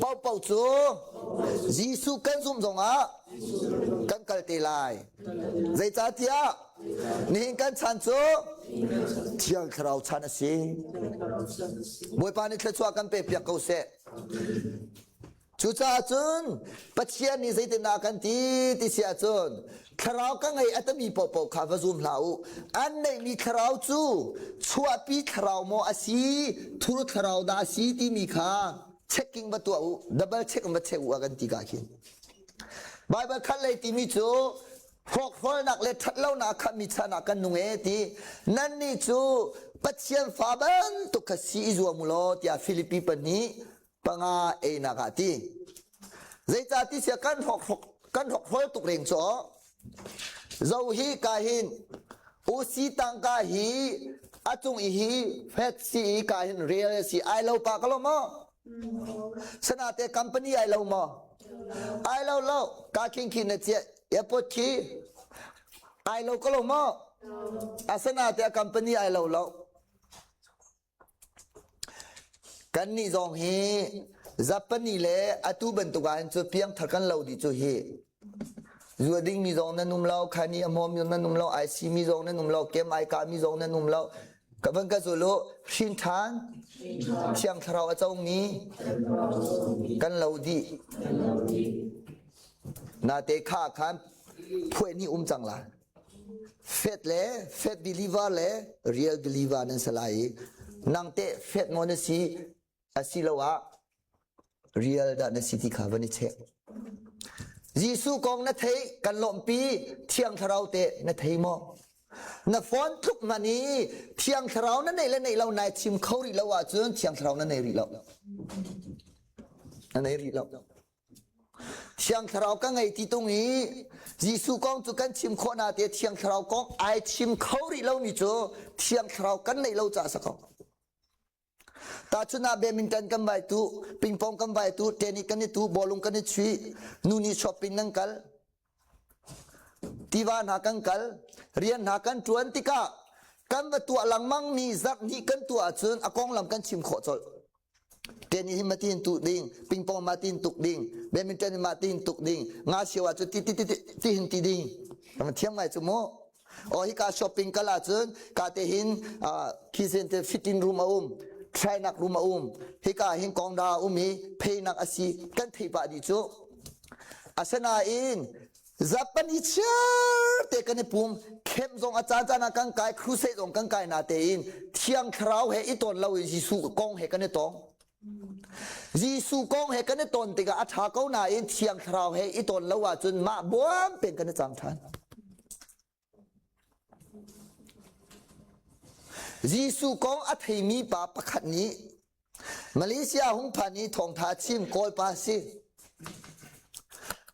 S1: paohpaoh cu Jesuh kan zumh zongah kan kal te lai zeicahtiah nihin kan chan cu thiang thlarau chan a si Bawipa nih thluachuah kan pe piak ko seh Cucaah cun Pathian nih zeitindah kan ti ti si ahcun thlarau ka ngei a timi paohpaoh kha va zum hlah u. An neihmi thlarau cu chuahpi thlarau maw a si, thur thlarau dah a si timi kha checking va tuah u, double check in va check u a kan ti ka khin. Bible khat lei timi cu hrawkhrolnak le ṭhatlonak a khatmi chan ah kan nung e ti nannih cu Pathian fa bantuk kha si i zuam u law tiah Filipi pahnih panga einak ah ti zeicah ti sia kan hrok kan hrok tuk reng cu zo hi ka hin usi tangka hi a cung i hi fat si i ka hin real si ai lo pa ka lo mo sanate company ai lo mo ai lo lo ka khin khin na chia airport khi ai lo ka lo mo asanate company ai lo lo Kannih zong hi Zapani le atu bantuk ah hin cu piangthar kan lo dih cu hi. Zu a dingmi zong nan um lo, khani a hmawmi zong nan um lo, ai simi zong nan um lo, kem ai kahmi zong nan um lo. Ka van ka zul u, hrin ṭhan, Thiang Thlarau a comi kan lo dih. Nate kha khan phuai nih um cang la. Faith le faith believer le real believer nan si lai i. Nang teh fet maw na si asiloah real dah na si ti kha van i check. Jesuh kong na thei kan lawmhpi Thiang Thlarau teh na thei maw? Na phone tluk hmanh i Thiang Thlarau na neih le neih lo nai chim kho rih lo ahcun Thiang Thlarau na nei rih lo. Na nei rih lo. Thiang Thlarau ka ngei ti tung i Jesuh kong cu kan chim khawh na te Thiang Thlarau kong ai chim kho rih lomi cu Thiang Thlarau kan neih lo caah a si ko. Tahchun ah badminton kan vai tu, ping-pong kan vai tu, tennis kan i tu, bawlung kan i chuih, nu nih shopping nan kal, tiva hna kan kal, rian hna kan ṭuan tikah kan va tuah lengmang mi zarh hnih kan tuah ahcun a konglam kan chim khawh colh. Tennis hi matin tuh ding, ping-pong matin tuk ding, badminton matin tuk ding, nga sio ah cun ti ti ti ti hin ti ding. Kan thiam ngai cu mu. O hika shopping kal ahcun ka te hin khi te fitting room a um, try-nak room a um. Hika hin kongda a um i pheinak a si kan thei pah dih cu. Asinain zapan i chiar te kan i pum camp zong a caan caan ah kan kai crusade zong kan kai na tein thiang thlarau he i ton lo in Jesuh kong he kan i tong. Jesuh kong he kan i ton tikah a ṭha ko nain Thiang Thlarau he i ton lo ahcun mah buam peng kan i cang ṭhan. Jesuh kong a theimi pa pakhat nih Malaysia hung phan i thawngṭha chim Kawl pa si.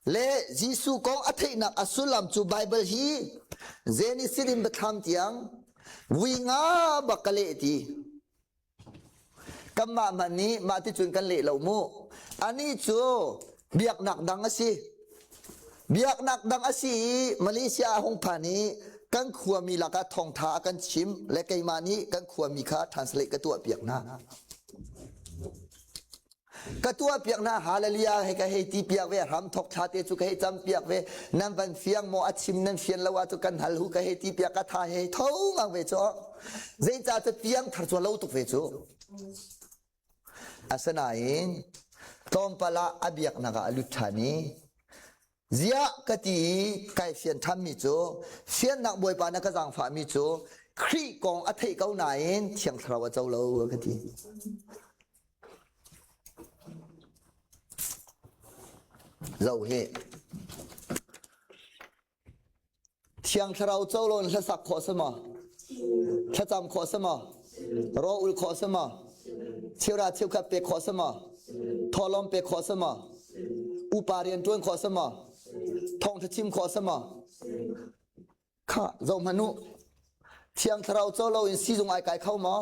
S1: Le Jesuh kong a theihnak a sullam cu Baibal hi Genesis in Biathlam tiang vui nga bak ka leh ti. Kanmah hmanh nih mah ticun kan leh lo mu. Anih cu biaknak dang a si. Biaknak dang a si i Malaysia a hung phan i kan khuami lakah thawngtha a kan chim le keimah nih kan khuami kha translate ka tuah piak hna. Ka tuah piak hna hallelujah he ka hei ti piak ve hram thok thla te cu ka hei cam piak ve nan van fiang maw a chim nan fian lo ah cu kan hal hu ka hei ti piak ka tha hei tho ngang ve cu zeica cu piang thar cu lo tuk ve cu asinain tlawmpal ah a biaknak ah a lut ṭhan i Ziah ka ti i kai fian ṭhanmi cu fiannak Bawipa na ka zaangfahmi cu Khrih kong a theih ko nain Thiang Thlarau a co lo ka ti. Zo hi Thiang Thlarau co lo in hlasak khawh si maw? Thlacam khawh si maw? Raw ul khawh si maw? Cheura cheukhat pek khawh si maw? Thawhlawm pek khawh si maw? Upa rian ṭuan khawh si maw? Thawngṭha chim khawh si maw? Khah, zoh hmanh u. Thiang Thlarau co lo in sizung ai kai kho maw?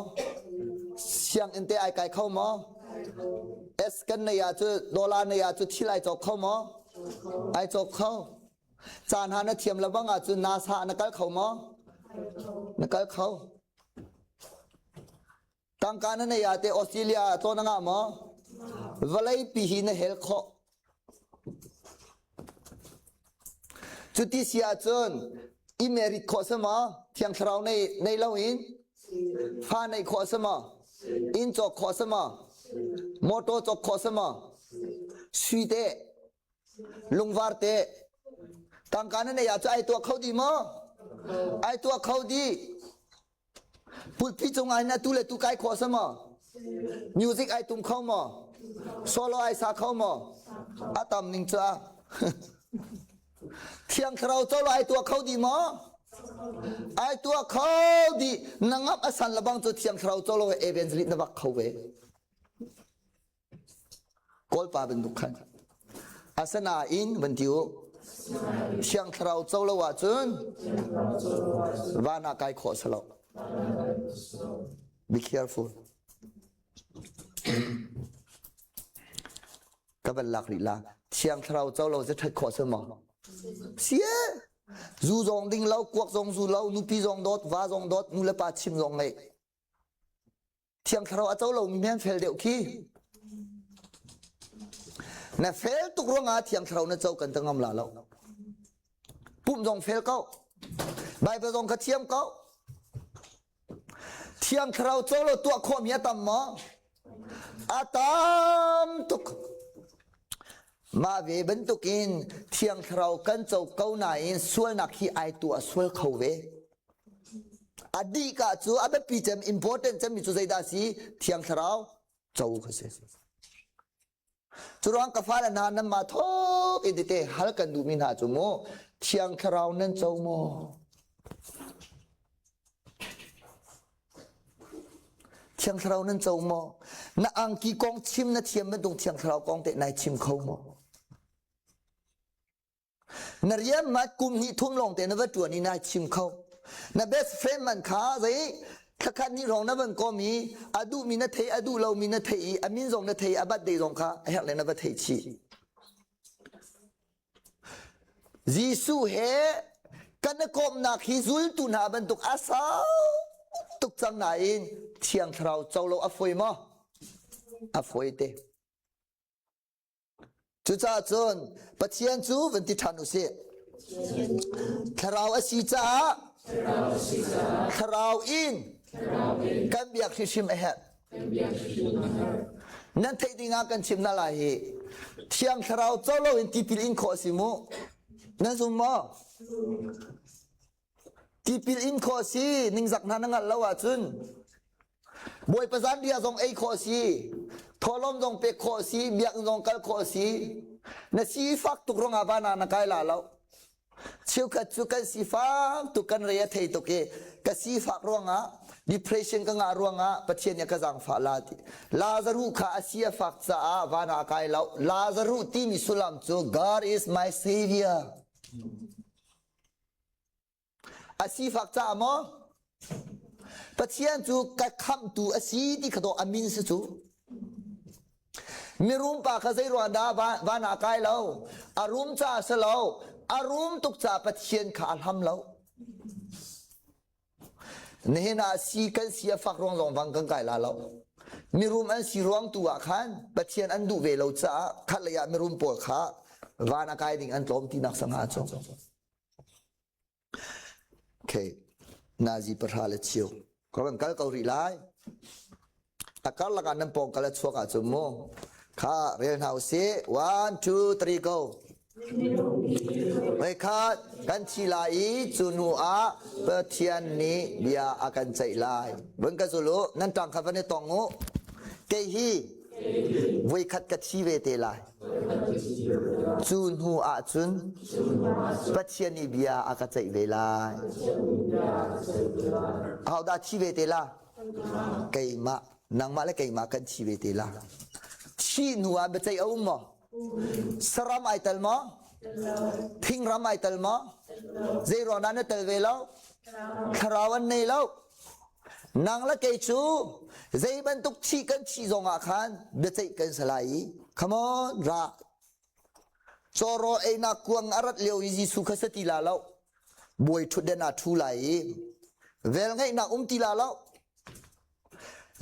S1: Sianginn te ai kai kho maw? S kan nei ah cu dollar nei ah cu thil ai cawk kho maw? Ai cawk kho. Caan ha na thiam lo bang ahcun NASA na kal kho maw? Na kal kho. Tangka na nei ah te Australia ah tlawn a ngah maw? Vawlei pi hi na hel khawh. Cuti si ahcun i merit khawh si maw? Thiang Thlarau nei, nei lo in fa neih khawh si maw? Inn cawk khawh si maw? Motor cawk khawh si maw? Sui teh Lungvar te tangka na neih ahcun ai tuah kho dih maw? Ai tuah kho dih. Pulpi cungah hin atu le tu kai khawh sa maw? Music ai tum kho maw? Solo ai sa kho maw? A tam ning cu a. Thiang Thlarau colo ai tuah kho dih maw? Ai tuah kho dih. Na ngap a san lebang cu Thiang Thlarau colo evangelist na vak kho ve. Kawlpa bantuk khan. Asinain van ti u, Thiang Thlarau co lo ahcun van ah kai khawh si lo. Be careful. Ka van lak rih la. Thiang Thlarau co lo cu ṭhat khawh si maw? Si e. Zu zong ding lo, kuak zong zu lo, nupi zong dawt, va zong dawt, nu le pa chim zong ngeih. Thiang Thlarau a co lomi men fel deuh khi. Na fel tuk ruangah Thiang Thlarau na co kan ta ngam la lo. Pumh zong fel ko. Bible zong kha thiam ko. Thiang Thlarau co lo tuah khawhmi a tam maw? A tam tuk. Mah ve bantukin Thiang Thlarau kan co ko nain sualnak hi ai tuah sual kho ve. A dih ka cu a biapi cem important cemmi cu zeidah si? Thiang Thlarau co kha si. Curuang ka fale hna nanmah thawk in tete hal kan duhmi hna cu mu Thiang Thlarau nan co maw? Thiang Thlarau nan co maw? Na angki kong chim na thiam bantuk Thiang Thlarau kong teh nai chim kho maw? Na rian mat kum hnih thum lawng te na va ṭuan i nai chim kho. Na best friend man kha zei thlakhat hnih hrawng na van kom i a duhmi na thei a duh lomi na thei i a min zong na thei a birthday zong kha a herh le na va thei chih. Jesuh he kan i komhnak hi zultu hna bantuk a sau tuk cang nain Thiang Thlarau co lo a fawi maw? A fawi te. Cucaah cun Pathian cu van ti ṭhan u sih. Thlarau a si caah Thlarau in kan biak hrimhrim a herh. Nan theih ding ah kan chim hna lai hi. Thiang Thlarau co loin tipil in khawh a si mu. Nan zum maw? Tipil in khawh a si, ningzak hna na ngalh lo ahcun. Bawipa zanriah zong ei khawh a si, thawhlawm zong pek khawh a si, biakinn zong kal khawh a si. Na sifak tuk ruangah van ah na kai la lo. Cheukhat cu kan sifak tuk kan re a thei tuk i ka sifak ruangah depression ka ngah ruangah Pathian nih a ka zaangfah la ti. Lazaruh kha a si a fak caah van ah a kai lo. Lazaruh timi sullam cu God is my savior. A sifak caah maw? Pathian cu ka khamhtu a si ti kha dawh a min si cu. Mirum pa kha zei ruang dah van ah kai lo? A rum caah si lo. A rum tuk caah Pathian kha a hlam lo. Nihin ah si kan si a fak ruang zong vang kan kai la lo. Mirum an si ruang tu ah khan Pathian an duh ve lo caah khatlei ah mirum pawl kha van a kai ding an tlawm tinak sangha cu. Okay. Nazi pahra le cheu. Ka kan kal ko rih lai. A karlak ah nan pawng kal a chuak ahcun mu. Kha rel hna usih. One, two, three, go. Voikhat kan thi lai i cu hnu ah Pathian nih bia a kan ceih lai. Vun ka zul u, nan ṭang kha van i tong u. Kei hi voikhat ka thi ve te lai. Cu hnu ah cun Pathian nih bia a ka ceih ve lai. Ahodah thi ve te la? Keimah, nangmah le keimah kan thi ve te la. Thih hnu ah biaceih a um maw? Saram ai tel maw? Thingram ai tel maw? Zei ruang dah na tel ve lo? Thlarau an nei lo. Nang le kei cu zei bantuk thih kan thih zong ah khan biaceih kan si lai i come on ra cawraw einak kuang a rat lio i Jesuh kha sa ti la lo bawi ṭhutden ah ṭhu lai i velngeihnak um ti la lo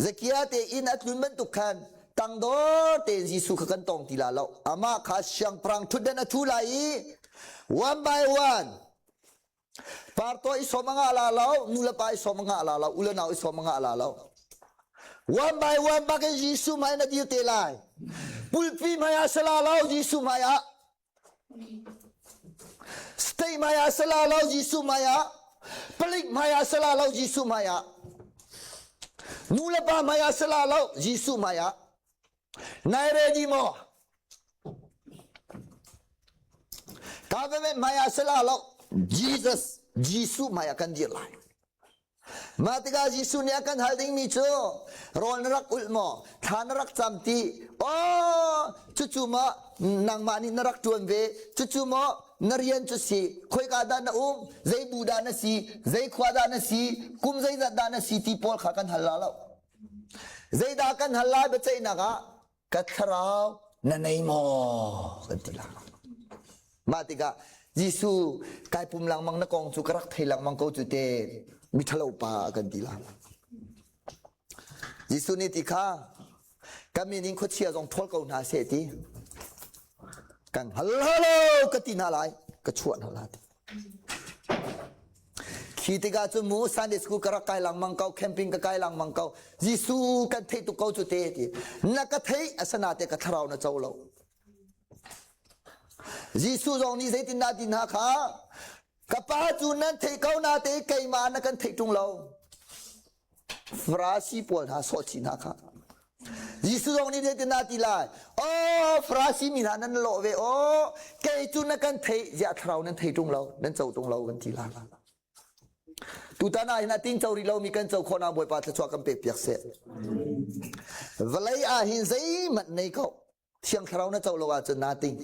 S1: Zakia te inn a tlun bantuk khan tangdor tein Jesuh kha kan tong ti la lo amah kha siangpahrang ṭhutden a ṭhu lai i one by one Partaw i sawm a ngah la lo, nu le pa i sawm a ngah la lo, u le nau i sawm a ngah la lo. One by one bak in Jesuh hmai na dir te lai. Pulpi hmai ah sala lo, Jesuh hmai ah. State hmai ah sala lo, Jesuh hmai ah. Palik hmai ah sala lo, Jesuh hmai ah. Nu le pa hmai ah sala lo, Jesuh hmai ah. Nai ready maw? Government hmai ah sila lo Jesus Jesuh hmai ah kan dir lai. Mah tikah Jesuh nih a kan hal dingmi cu rawl na rak ulh maw thla na rak cam ti oh cucu maw nangmah nih na rak ṭuan ve cucu maw na rian cu si khoika dah na um zei bu dah na si zei khua dah na si kum zeizat dah na si ti pawl kha kan hal la lo Zeidah kan hal lai biaceihnak ah ka thlarau na nei maw kan ti lai. Mah tikah Jesuh kai pum lengmang na kong cu ka rak thei lengmang ko cu te miṭhalo pa kan ti lai. Jesuh nih ti kha ka min in khuachia zong ṭhawl ko hna seh ti kan hal halo ka ti hna lai ka chuah hna lai ti. Khi tikah cun mu Sunday school ka rak kai lengmang ko, camping ka kai lengmang ko. Jesuh kan theih tuk ko cu te ti. Na ka theih asana te ka thlarau na co lo. Jesuh zong nih zeitindah ti hna kha ka pa cu nan theih ko na te keimah na kan theih ṭung lo. Farasi pawl hna sawhchih hna kha. Jesuh zong nih zeitin dah ti lai? Oh, Farasi mi hna nan lawh ve. Oh, kei cu na kan theih, ziah thlarau nan thei ṭung lo, nan co ṭung lo kan ti lai. Tutan ah hin a ting co rih lomi kan co khawh nak Bawipa thluachuah kan pek piak seh. Vawlei ah hin zeihmanh nei ko. Thiang thlarau na co lo ahcun naa ting.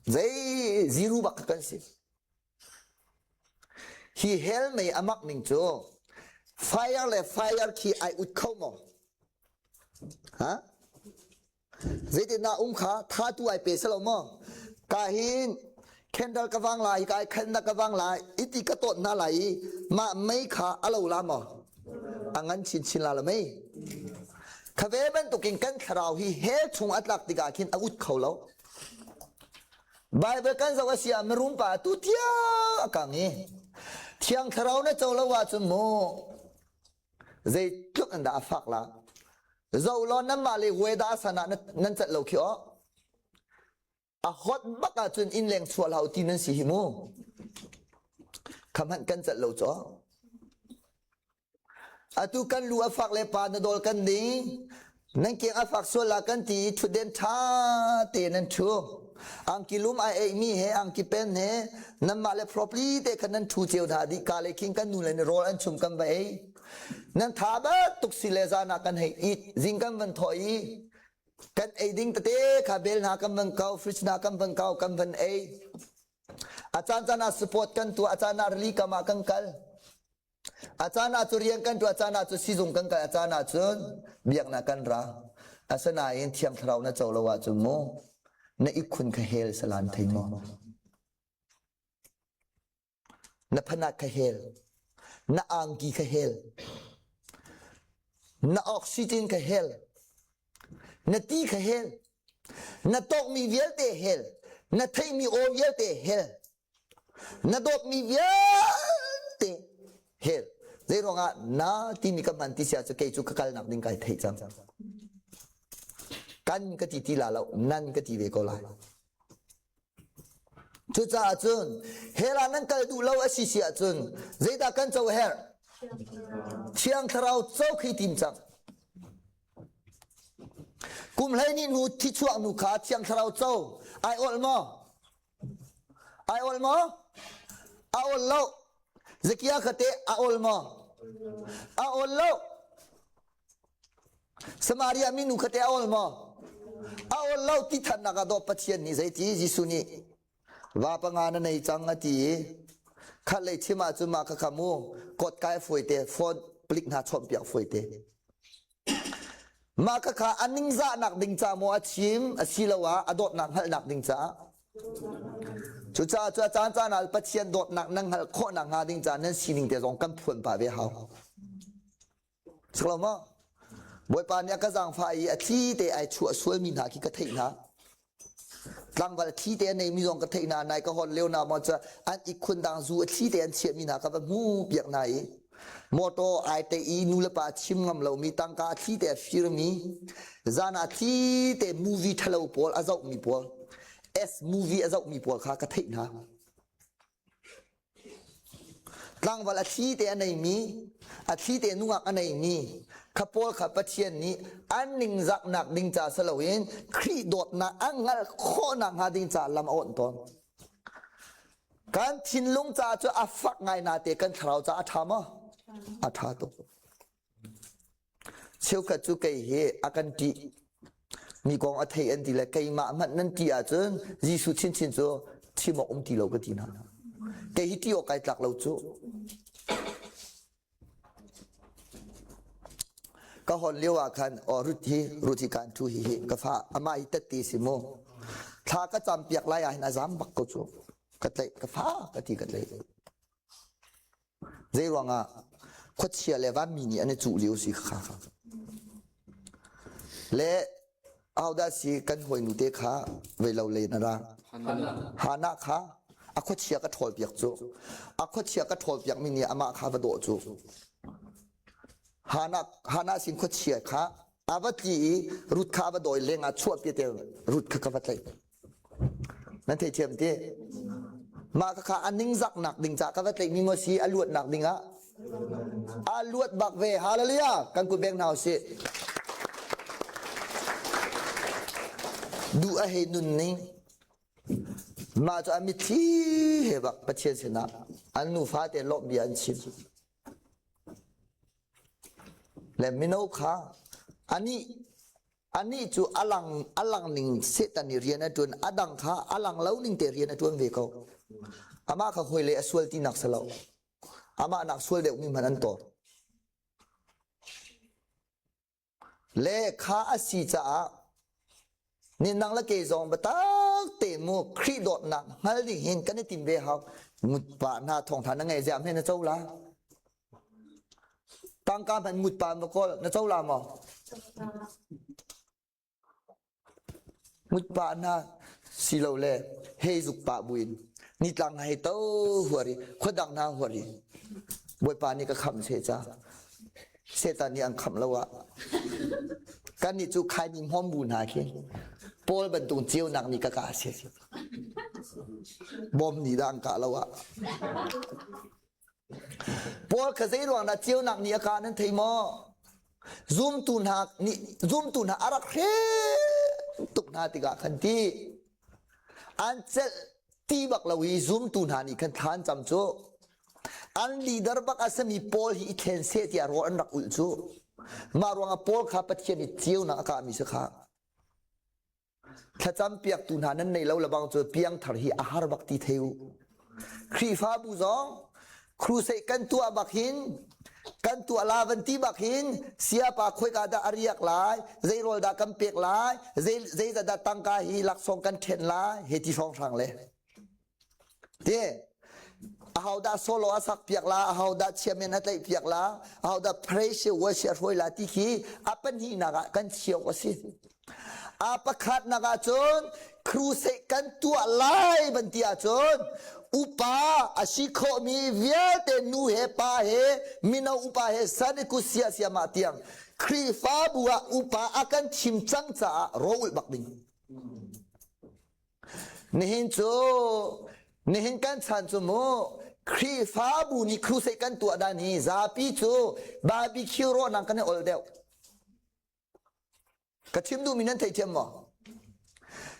S1: Zei ziru bak kan si. Hi hell mei a mak ning cu fire le fire khi ai ut kho maw? Ha? Zeitin dah um kha tha tu ai pe selo maw? Ka hin candle ka vang lai, ka khan na ka vang lai, iti ka tot na lai i mah mei kha a lo la maw? A ngan chinchin la la mei? Khave bantukin kan thlarau hi hell chung a tlak tikah khin a ut kho lo. Bible kan zoh a si ah mirum pa tu tiang a kang i Thiang Thlarau na co lo ahcun mu zeitluk in dah a fak la zoh law nanmah le weather san ah nan cat lo khi aw a hot bak ahcun inn leng chuah hlau ti nan si hi mu kha hmanh kan cat lo cu Atu kan lu a fak le pa na dawl kan ding. Nan keng a fak sual la kan ti i ṭhutden ṭha te nan ṭhu. Angki lum ai eimi he angki pen he nanmah le properly te khan nan ṭhu cio hna dih ka le khing kan nu le ni rawl an chum kan va ei. Nan tha tuk si le zan ah kan hei it. Zing kan van thawh i kan ei ding tete kha bel hna kan van kau, fridge hna kan van kau, kan van ei. A caan caan ah support kan tuah, a caan ah rili kam ah kan kal. A caan ah cu rian kan ṭuan, a caan ah cu sizung kan kal, a caan ah cun biaknak kan ra. Asinain Thiang Thlarau na co lo ahcun mu na ihkhun kha hell salan thei maw? Na phanat kha hell, na angki kha hell, na oxygen kha hell, na ti kha hell, na tawkmi vialte hell, na theihmi aw vialte hell. Na dawtmi vialte hell zei ruangah na timi ka hman ti sia cu kei cu ka kalnak ding kai theih cang. Kan ka ti ti la lo, nan ka ti ve ko lai. Cucaah cun hell ah nan kal duh lo a si si ahcun zeidah kan co herh? Thiang Thlarau co khi tim cang. Kum 12 hnu thichuak nu kha Thiang Thlarau co ai ol maw? Ai ol maw? A ol lo. Zakia kha teh a ol maw? A ol lo. Samaria minu kha teh a ol maw? A ol lo ti thannak ah dawt Pathian nih zeiti Jesuh nih va panga na nei cang a ti i khat lei chim ahcun mah kha kha mu kawt kai fuai te phone palik hna chawmh piak fuai te Mah khakha a ningzahnak ding ca maw a chim asiloah a dawtnak hngalhnak ding caah? Cucaah cu a caan caan ah Pathian dawtnak nan hngalh khawh nakhnga ding caah nan sining te zong kan phuan pah ve hau. Siklo maw? Bawipa nih a ka zaangfah i a thli te ai chuah sualmi hna khi ka theih hna. Tlangval a thli te a neimi zong ka theih hna nai ka hon lio na maw cu an ihkhun dang zu a thli te an chiahmi hna ka va hmu piak hna i motor ai te i nu le pa chim ngam lomi tangka a thli te a firmi zan ah thli te movie thalo pawl a zohmi pawl S movie a zohmi pawl kha ka theih hna. Tlangval a thli te a neimi, a thli te nungak a neimi kha pawl kha Pathian nih an ningzaknak ding ca si loin Khrih dawtnak an hngalh khawhnak hnga ding ca lam a awnh tawn. Kan thinlung ca cu a fak ngai nate kan thlarau ca a ṭha maw? A ṭha tuk. Cheukhat cu kei hi a kan ṭih. Mi kong a thei an ti le keimah hmanh nan ṭih ahcun Jesuh chinchin cu chim awk um ti lo ka ti hna. Kei hi ṭih awk kai tlak lo cu. Ka hon lio ah khan aw Ruth hi Ruth hi kan ṭhu hi hi ka fa amah hi tette si mu. Thla ka cam piak lai ah hin a zam bak ko cu. Ka tlaih ka fa ka ti ka tlaih. Zeiruangah khuachia le vanmi nih an i cuh lio si kha. Le ahodah si kan hawinu te kha vei lo len a ra. Hana kha a khuachia ka ṭhawl piak cu. A khuachia ka ṭhawl piak mi nih amah kha va dawh cu. Hana Hana sin khuachia kha a va tli i Ruth kha a va dawi leng ah chuahpi te Ruth kha ka va tlaih. Nan theithiam ti? Mah khakha a ningzaknak ding ca ka va tlaihmi maw si a luatnak ding ah? A luat bak ve. Hallelujah. Kan kut beng hna usih. Duh a hei nun ning. Mah cu a mitthli he bak Pathian sinah an nufa te lawmh bia an chim. Le mino kha anih anih cu alang alang ning Satan nih rian a ṭuan a dang kha alang lo ning te rian a ṭuan ve ko. Amah kha hoi le a sual tinak si lo. Amah nak sual deuhmi hmanh an tawr. Le kha a si caah ni nang le kei zong biatak te mu Khrih dawtnak hngal ding hin kan i tim ve hau. Mutpa hna thawngtha na ngei ziam he na co la. Tangka hmanh mutpa na kawl na co la maw? Mutpa hna silole hei zuk pah buin nitlang hei to huar i khuadang hna huar i Bawipa nih ka khamh seh ca. Satan nih an khamh lo ah kannih cu khaini hmawm bu hna khi Paul bantuk ceunak nih ka kah si. Bom nih dah an kah lo ah. Paul kha zei ruang dah ceunak nih a kah nan thei maw? Zumtu hna nih zumtu hna a rak hrem tuk hna tikah khan ti an celh ti bak lo i zumtu hna nih khan thla an cam cu an leader bak a simi Paul hi i thlen seh tiah rawl an rak ulh cu mah ruangah Paul kha Pathian nih ceunak a kahmi si kha Thlacam piaktu hna nan nei lo lebang cu piangthar hi a har bak ti thei u. Khrihfabu zong crusade kan tuah bak hin kan tuah la van ti bak hin siapa khoika dah a riak lai zei rawl dah kan pek lai zei zeizat dah tangka hi laksawng kan ṭhen lai he ti hrawnghrang le Ti ahodah solo a sak piak la, ahodah chairman a tlaih piak la, ahodah praise worship a hruai la ti khi a pahnihnak ah kan chiok a si. A pakhatnak ah cun crusade kan tuah lai ban ti ahcun upa a si khawhmi vialte nu he pa he mino upa he san i kut sia siamah tiang Khrihfabu ah upa a kan thim cang caah ro ulh bak ding. Nihin cu nihin kan chan cu mu Khrihfabu nih crusade kan tuah dan hi zapi cu barbecue rawhnak kan i ol deuh. Ka chim duhmi nan theithiam maw?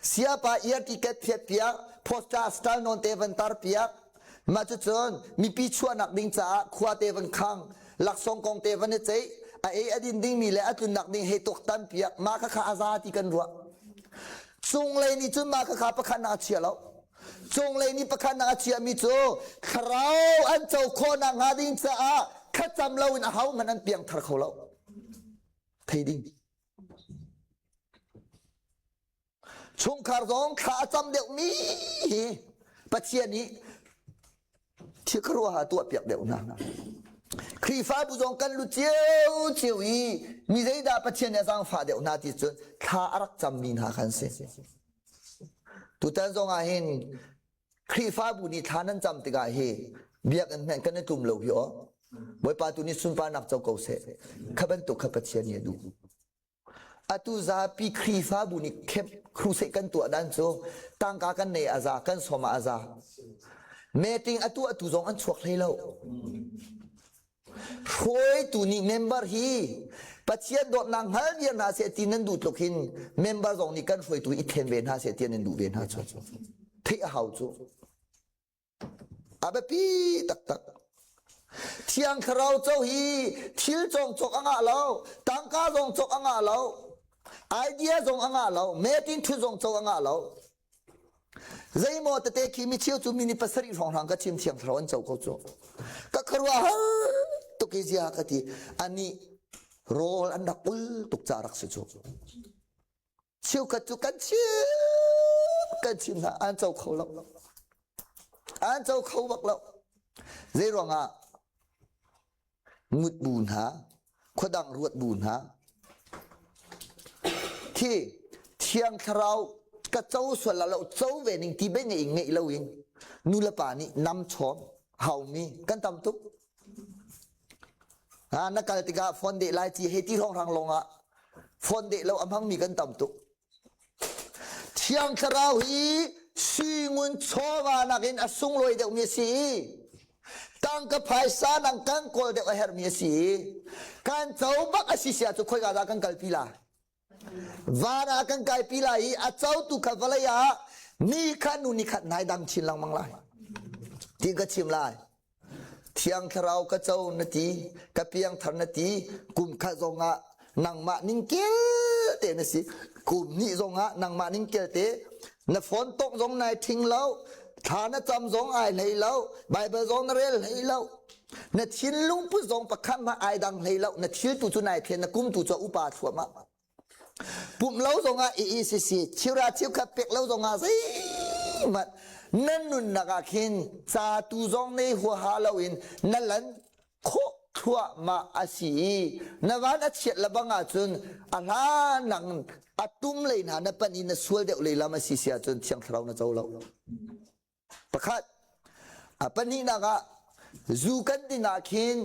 S1: Siapa ear ticket phiat piak, poster style non te van tar piak, mah cucun mipi chuahnak ding caah khua te van khang, laksawng kong te van i ceih, a ei a din dingmi le a tlunnak ding hei tuaktan piak, mah khakha a za ti kan ruah. Cunglei nih cun mah khakha pakhat nak a chia lo. Cunglei nih pakhat nak a chiami cu thlarau an co khawhnak hnga ding caah thlacam loin ahohmanh an piangthar kho lo. Thei ding. Chungkhar zong thla a cam deuhmi hi Pathian nih thil khuaruahhar tuahpiak deuh hna. Khrihfabu zong kan lut cio cio i mi zeidah Pathian nih a zaangfah deuh hna ti cun thla a rak cammi hna khan si. Tutan zong ah hin Khrihfabu nih thla nan cam tikah hi biakinn hmenh kan i tlum lo hi aw. Bawipa tu nih sunparnak co ko seh. Kha bantuk kha Pathian nih a duh. Atu zapi Khrihfabu nih crusade kan tuah dan cu tangka kan nei a za, kan sawm ah a za. Meeting a tuahtu zong an chuak hlei lo. Hruaitu nih member hi Pathian dawtnak hngal viar hna seh ti nan duh tluk hin member zong nih kan hruaitu i thlen ve hna seh ti nan duh ve hna cu. Theih a hau cu. A biapi taktak. Thiang Thlarau co hi thil cawng cawk a ngah lo, tangka zong cawk a ngah lo, idea zong a ngah lo, meeting thu zong co a ngah lo. Zeimaw tete khi mi cheu cu mini pasarih hrawnghrang ka chim Thiang Thlarau an co ko cu. Ka khuaruahhar tuk i zia ka ti. Anih rawl an rak ul tuk ca rak si cu. Cheukhat cu kan chim kan chim hna an co kho lo. An co kho bak lo. Zei ruangah ngut bu hna, khuadang ruat bu hna, khi thiang thlarau ka co sual la lo co ve ning ti be ngei ngeih lo in nu le pa nih nam chawm haumi kan tam tuk. Ha na kal tikah phone deh lai ci he ti hrawnghrang lawng ah phone deh lo a hmangmi kan tam tuk. Thiang Thlarau hi sui ngun chawva nakin a sunglawi deuhmi a si i tang. Tangka phaisa nang kan kawl deuh a herhmi a si i kan co bak a si sia cu khoika dah kan kalpi la? Van ah kan kaipi lai i a cotu kha vawlei ah ni kha nu ni khat nai dang chin lengmang lai. Ti ka chim lai. Thiang Thlarau ka co na ti, ka piangthar na ti, kum khat zongah nangmah ning kel te na si. Kum hnih zongah nangmah ning kel te, na phone tawk zong nai ṭhing lo, thla na cam zong ai hlei lo, Bible zong na rel hlei lo. Na thinlung put zong pakhat hmanh ai dang hlei lo, na thil tu cu nai thlen, na kum tu cu upa thluahmah. Pumh lo zongah EECC chira cheukhat pek lo zongah zeihmanh nan nunnak ah khin ca tu zong nei huaha loin na lan khawh thluahmah a si i na van a chiat lebang ahcun a hlan nang a tum lei hna na pan i na sual deuh lei lam a si si ahcun Thiang Thlarau na co lo. Pakhat. A pahnihnak ah zu kan din ah khin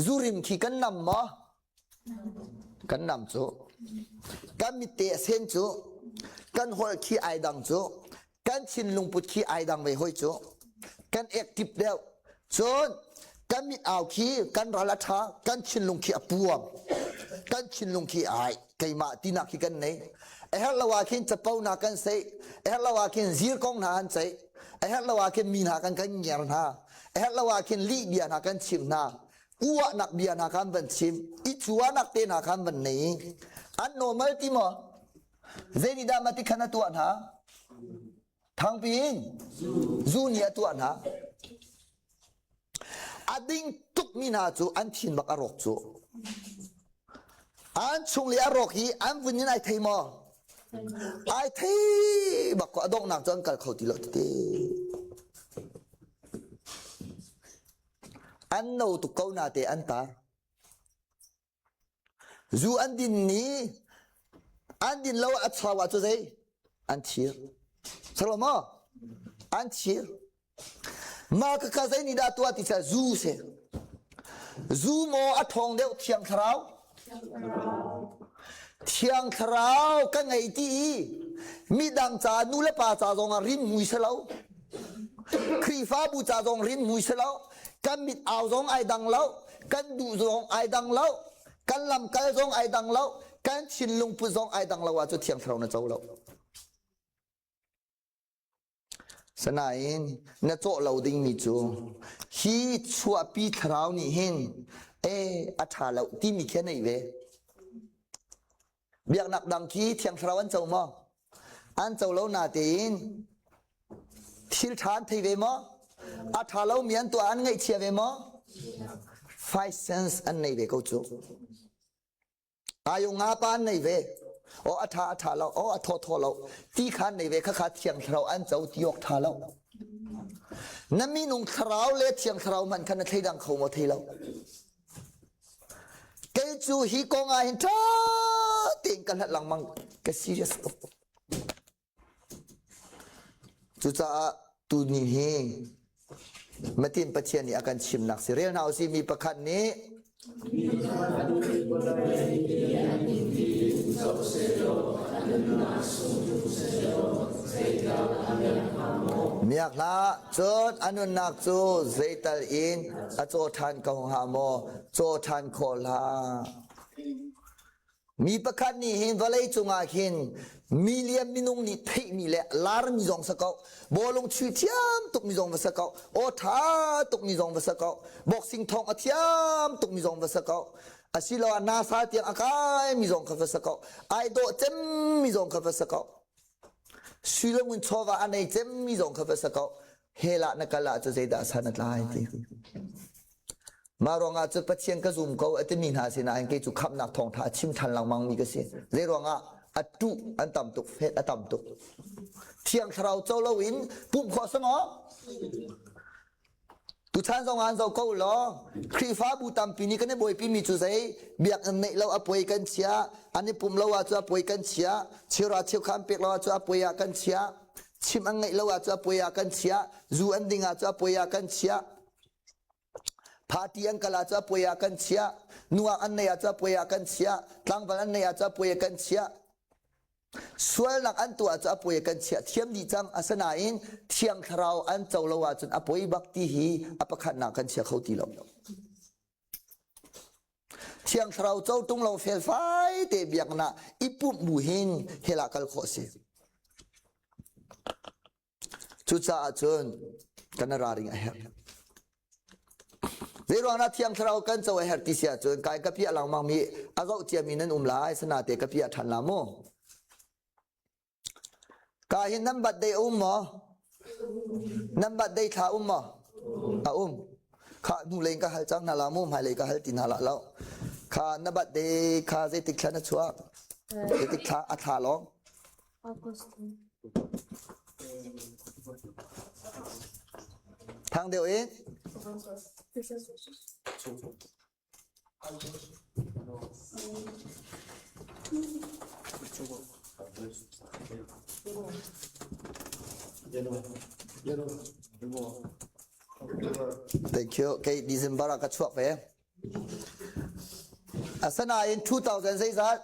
S1: zu rim khi kan nam maw? Kan nam cu. Kan mitte a sen cu. Kan holh khi ai dang cu. Kan thinlung put khi ai dang ve hoi cu. Kan ek tip deuh. Cun kan mit au khi kan ral a ṭha, kan thinlung khi a puam. Kan thinlung khi ai keimah tinak khi kan nei. A herh lo ah khin capo hna kan seih, a herh lo ah khin zir kong hna an ceih, a herh lo ah khin mi hna kan kan ngiar hna, a herh lo ah khin lih bia hna kan chim hna, uahnak bia hna khan van chim, i cuanak te hna khan van nei. An normal ti maw? Zei nih dah mah ti khan a tuah hna? Thangpi in zu nih a tuah hna. A ding tukmi hna cu an thin bak a rawk cu. An chung le a rawk hi an vun in ai thei maw? Ai thei bak ko a donghnak cu an kal kho ti lo tete. An no tuk ko na te an tar. Zu an din ni an din lo a chau ah cu zei an thir. Salo maw? An thir. Mah ka zei nih dah tuah ti sa zu si. Zu maw a ṭhawng deuh Thiang Thlarau? Thiang Thlarau ka ngei ti i midang ca nu le pa ca zong ah rin mui si lo. Khrihfabu ca zong rin mui si lo. Kan mit au zong ai dang lo. Kan duh zong ai dang lo. Kan lamkal zong ai dang lo. Kan thinlung put zong ai dang lo ahcun Thiang Thlarau na co lo. Sanain na cawh lo dingmi cu hi chuahpi thlarau nih hin e a ṭha lo timi khi a nei ve. Biaknak dang khi thiang thlarau an co maw? An co lo natein thil ṭha an thei ve maw? A ṭha lomi an tuah an ngaihchia ve maw? 5 cents an nei ve ko cu. Ayo nga pa an nei ve. O a ṭha a ṭha lo, o a thaw thaw lo. Ti kha an nei ve khakha thiang thlarau an co ti awk ṭha lo. Na minung thlarau le thiang thlarau hmanh kha na thleidang kho maw thei lo. Kei cu hi kong ah hin ṭha tein ka hlat lengmang ka serious tuk. Cucaah tuni hi Matin Pathian nih a kan chimnak si. Rel hna usih mi pakhat nih Miak hlah cun a nunnak cu zeital in a caw ṭhan ko hnga maw caw ṭhan khawh hlah. Mi pakhat nih hin vawlei cungah hin million minung nih theihmi le larmi zong sa ko, bawlung chuih thiam tukmi zong va sa ko, aw ṭha tukmi zong va sa ko, boxing thong a thiam tukmi zong va sa ko, asiloah NASA tiang a kaimi zong kha va sa ko, ai dawh cemmi zong kha va sa ko, sui le ngun chawva a nei cemmi zong kha va sa ko, hell ah na kal ah cu zeidah san a tlai ti. Mah ruangah cu Pathian ka zum ko a timi hna sinain kei cu khamhnak thawngṭha a chim ṭhan lengmang mi ka si. Zei ruangah a ṭuh an tam tuk, fet a tam tuk. Thiang Thlarau co loin pumh khawh si maw? Tuchan zong an zo ko law Khrihfabu tampi nih kan i buaipi mi cu zei biakinn neih lo a puai kan chia an i pum lo ahcun a puai kan chia chira cheukha an pek lo ahcun a puai ah kan chia chim an ngeih lo ahcun a puai ah kan chia zu an ding ahcun a puai ah kan chia party an kal ahcun a puai ah kan chia nuak an neih ahcun a puai ah kan chia tlangval an neih ahcun a puai ah kan chia. Sualnak an tuah cu a puai kan chiah thiam dih cang. Asinain Thiang Thlarau an co lo ahcun a poi bak ti hi a pakhatnak kan chia kho ti lo. Thiang Thlarau co tung lo felfai te biaknak i pumh bu hin hell ah kal khawh si. Cucaah cun kan raring a herh. Zeiruangah Thiang Thlarau kan co a herh ti si ahcun kai ka piah lengmang mi a zoh ciami nan um lai sanate ka piah ṭhan la mu. Ka hin nan birthday a um maw? Nan birthday thla um maw? A um. Kha hnulei in ka hal cang hna la mu, hmailei ka hal ti hna la lo. Kha na birthday kha zeitik thla na chuak? Zeitik thla a thla lawng?
S2: August.
S1: Thang deuh in. Thank you. Kei December ah ka chuak ve. Asinain 2000 zeizat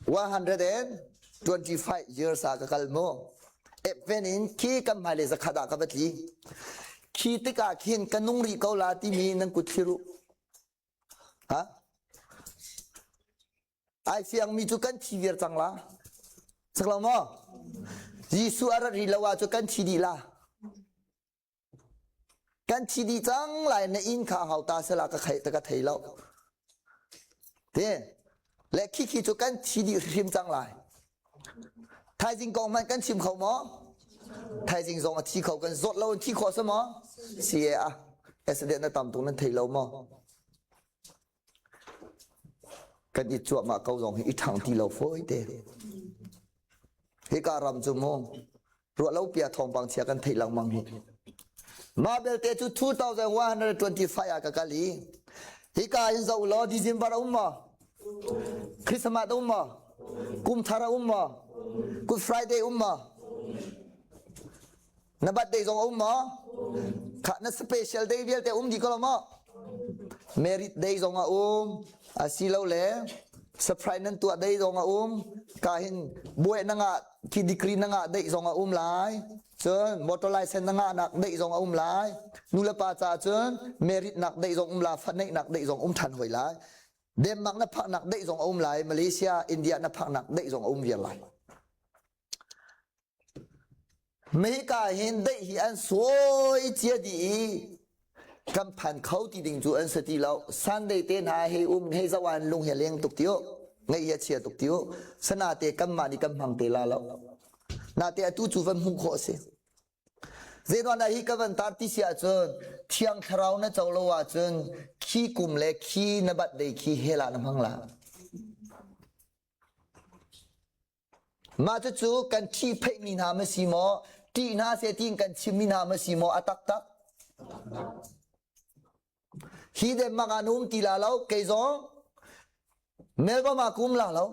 S1: 125 years ah ka kal mu. Epven in khi kan hmailei zakhat ah ka va tli. Khi tikah khin ka nung rih ko la timi nan kut thlir u. Ha? Ai fiangmi cu kan thi viar cang la. Sak lo maw? Jesuh a rat rih lo ah cu kan thi dih la. Kan thi dih cang lai na inn kha hau ta sela ka khai ka thei lo. Te le khi khi cu kan thi dih hrim cang lai. Thaizing kong hmanh kan chim kho maw? Thaizing zong a thi kho kan zawt lo in thi khawh si maw? Si e a accident na tam tuk nan thei lo maw? Kan i cuahmah ko zong hi i ṭhang ti lo fawi te. Hika ram cu mu ruah lo pia thawngpang chia kan theih lengmang hi. Mah belte cu 2125 ah ka kal i hika in zoh law December a um maw? Christmas a um maw? Kum thar a um maw? Good Friday um maw? Na birthday zong a um maw? Kha na special day vialte um dih ko lo maw? Merit day zong a um. Asilole surprise nan tuah day zong a um. Ka hin buai na ngah khi degree na ngah day zong a um lai. Cun motor license na ngah nak day zong a um lai. Nu le pa ca cun merit nak day zong um la, fa neih nak day zong um than hoi lai. Denmark na phak nak day zong a um lai. Malaysia, India na phak nak day zong a um viar lai. Mehika hin deih hi an sawi cia dih i kan phan kho ti ding cu an si ti lo. Sunday te hna hei um hei zoh ah lung hi a leng tuk ti u. Ngaih hi a chia tuk ti u. Sanate kanmah nih kan hmang te la lo. Nate atu cu van hmuh khawh a si. Zeiruang dah hi ka van tar ti si ahcun Thiang Thlarau na co lo ahcun khi kum le khi na bat dei khi hell ah na hmang la. Mah cucu kan ṭhihpheihmi hna ma si maw, ṭih hna seh tiin kan chimmi hna ma si maw a taktak? Hi Denmark ah na um ti la lo, kei zong Melbourne ah ka um la lo.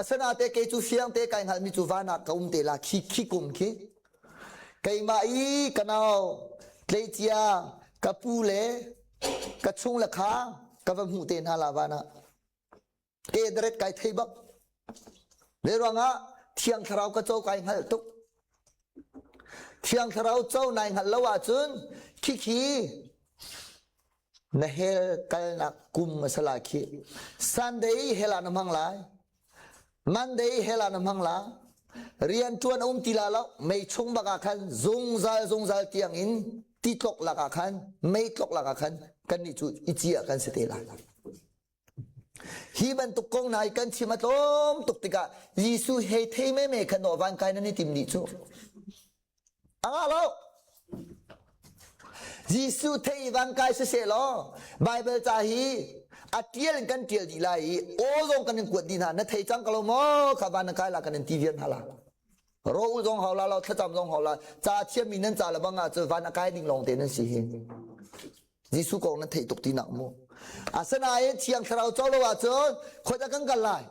S1: Asinain kei cu fiang te kai hngalhmi cu van ah ka um te la khi khi kum khi. Keimah i ka nau tleicia ka pu le ka chung le kha ka va hmuh te hna la van ah. Ke deret kai thei bak. Ve ruangah Thiang Thlarau ka co kai hngalh tuk. Thiang Thlarau co nai hngalh lo ahcun khikhi na hell kalnak kum a si lai khi. Sunday hell ah na hmang lai. Monday hell ah na hmang la. Rian ṭuan a um ti la lo. Mei chung bak ah khan zungzal zungzal tiang in ti tlok lak ah khan mei tlok lak ah khan kan nih cu i ci ah kan si te lai. Hi bantuk kong hna hi kan chim a tlawm tuk tikah Jesuh hei thei meme kha nawh van kai nan i tim dih cu. A ngah lo. Jesuh thei van kai siseh law Bible ca hi a tial in kan tial dih lai i aw zong kan in kuat dih hna na thei cang ko lo maw kha van na kai la kan in ti viar hna la. Ro u zong hau la lo thlacam zong hau la ca thiammi nan ca le bang ah cu van a kai ding lawng te nan si hi. Jesuh kong nan theih tuk ti nak mu. Asinain Thiang Thlarau co lo ahcun khoi dah kan kal lai?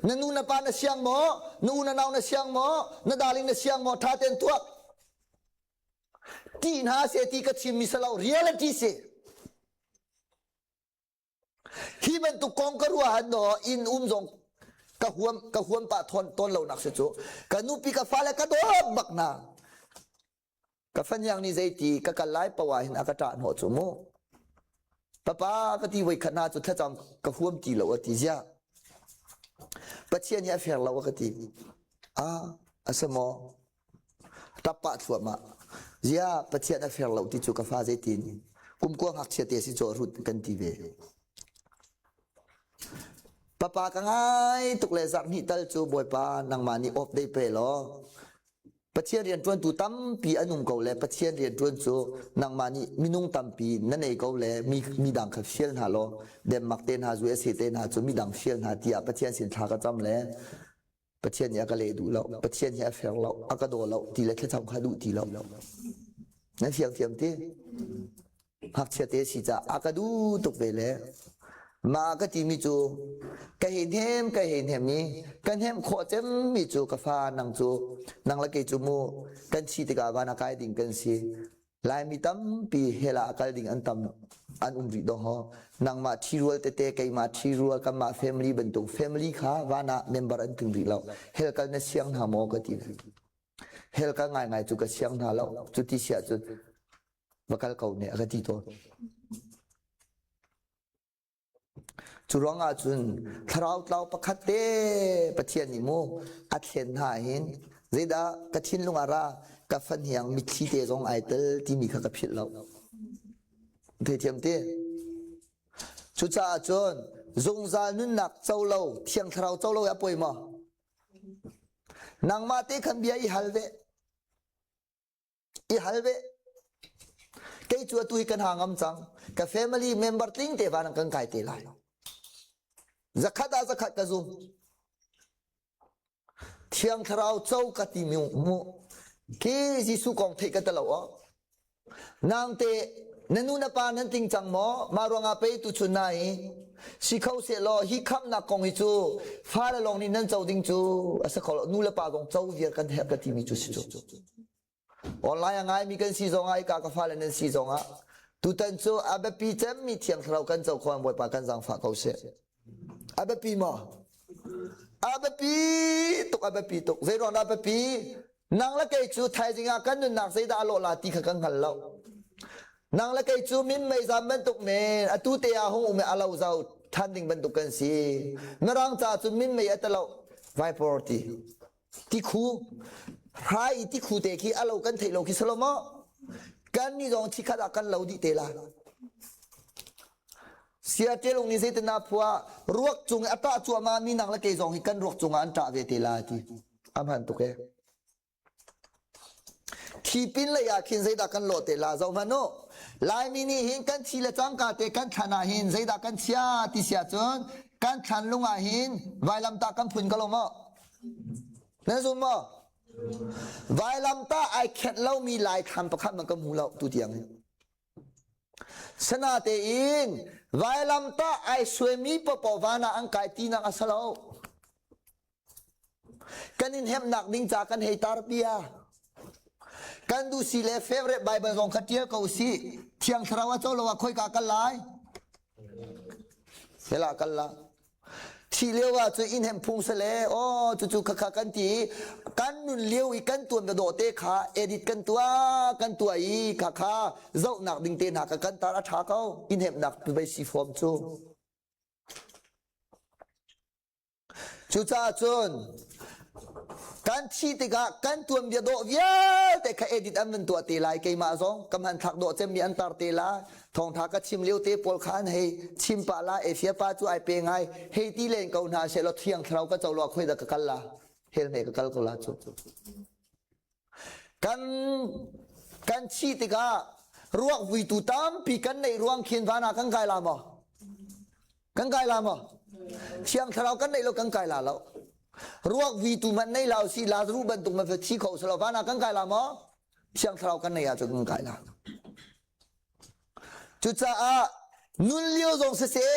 S1: Na nu na pa na siang maw? Na u na nau na siang maw? Na darling na siang maw? Tha ten tuak. Ti hna se ti ka chim mi salo reality si. Hi bantuk kong ka ruah han no inn um zong. Ka huam ka huam pah thawn tawn lo nak si cu. Ka nupi ka fale ka dawt bak na. Ka fanyang nih zeiti ka kal lai poah hin a ka ṭah hnawh cu mu. Papa ka ti voi khat hna cu thlacam ka huam ti lo a ti ziah. Pathian hi a fair lo a ka ti. Ah, a si maw? Ṭap pah thluahmah. Ziah Pathian a fair lo ti cu ka fa zeitin kumkua ngakchia te si caw rut kan ti ve. Papa ka ngai tuk le zarh hnih tal cu Bawipa nangmah nih off day pe law Pathian rianṭuantu tampi an um ko le Pathian rianṭuan cu nangmah nih minung tampi na nei ko le mi, mi dang kha fial hna law Denmark te hna USA te hna cu midang fial hna tiah Pathian sin thla ka cam le Pathian nih a ka leh duh lo Pathian hi a fair lo a ka daw lo ti le thlacam kha duh ti lo nan fiang thiam ti Ngakchia te si caah a ka duh tuk ve le mah ka timi cu ka hei hnem ka hei hnem i ka hnemh khawh cemmi cu ka fa nang cu nang le kei cu mu kan thi tikah van a kai ding kan si Laimi tampi hell ah a kal ding an tam an um rih dawh haw nangmah ṭhirual tete keimah ṭhirual kanmah family bantuk family kha van ah member an tling rih lo hell kal na siang hna maw ka ti le hell kal ngaingai cu ka siang hna lo cu ti siah cun va kal ko ne a ka ti tawn. Cu ruangah cun thlarau tlau pakhat te Pathian nih mu a thlen hna hin zeidah ka thinlung ah ra ka fahniang mitthli te zong ai tel timi kha ka philh lo. Theithiam ti? Cucaah cun zungzal nunnak co lo thiang thlarau co lo a poi maw? Nangmah te khan bia i hal ve. I hal ve. Kei cu atu hi kan ha ngam cang. Ka family member tling te van kan kai te lai. Zakhat ah zakhat ka zum. Thiang thlarau co ka ti mi mu. Ki Jesuh kong theih ka talo o. Nang te na nu na pa nan ting cang maw? Mah ruangah pei tu chun na i si kho se law hi khamnak kong hi cu fale lawng nih nan co ding cu a si kho lo nu le pa zong co viar kan herh ka timi cu si cu. Online a ngaimi kan si zongah ika ka fale nan si zongah tutan cu a biapi cemmi thiang thlarau kan co kho Bawipa kan zaangfah ko seh. A biapi maw? A biapi tuk a biapi tuk. Zei ruang dah a biapi? Nang le kei cu thaizing ah kan nunnak zeidah a lawh la ti kha kan hngal lo. Nang le kei cu min meizam bantuk men atu te ah hung um i a lo zau than ding bantuk kan si. Mirang ca cun min mei a talo vapor ti. Tikhu hrai i tikhu te khi a lo kan theih lo khi salo maw? Kan ni zong chikhat ah kan lo dih te la. Siaṭelung nih zeitin dah phua ruak cung i a ṭah cuahmah mi nang le kei zong hi kan ruak cungah an ṭah ve te la ti. A hman tuk e. Thi pin lei ah khin zeidah kan lawh te la zoh hmanh u. Laimi nih hin kan thi le cangka te kan thlan ah hin zeidah kan chia ti sia cun kan thlan lung ah hin vailamtah kan phun ko lo maw? Nan zum maw? Vailamtah ai khenh lomi Lai thlam pakhat man ka hmu lo tu tiang hin. Sinatein vailamtah ai suaimi paohpaoh van ah an kai tinak a si lo. Kan in hemnak ding ca kan hei tar bia. Kan duh si le favorite Bible zong kha tial ko si. Thiang Thlarau a co lo ah khoika kal lai? Hela kal la. Thi lio ah cu inn hem phung sale aw cucu khakha kan ti i kan nun lio i kan tuan ka dawh te kha edit kan tuah kan tuah i khakha zohnak ding te hna ka kan tar a tha ko inn hemnak vei si form cu Cucaah cun kan thih tikah kan tuanbia dawh vialte kha edit an van tuah te lai keimah zong ka hmanthlak dawh cemmi an tar te la thawngtha ka chim lio te pawl kha an hei chim pah la Asia pa cu ai pe ngai hei ti len ko hna seh law thiang thlarau ka co lo khoi dah ka kal la hell me ka kal ko la cu kan kan thih tikah ruak vuitu tampi kan neih ruang khin van ah kan kai la maw Kan kai la maw? Thiang thlarau kan neih lo kan kai la lo. Ruak vitu man nei lo si Lazarus bantuk man thi kho selo van ah kan kai la maw? Thiang thlarau kan nei ahcun kan kai la. Cucaah nun lio zong siseh,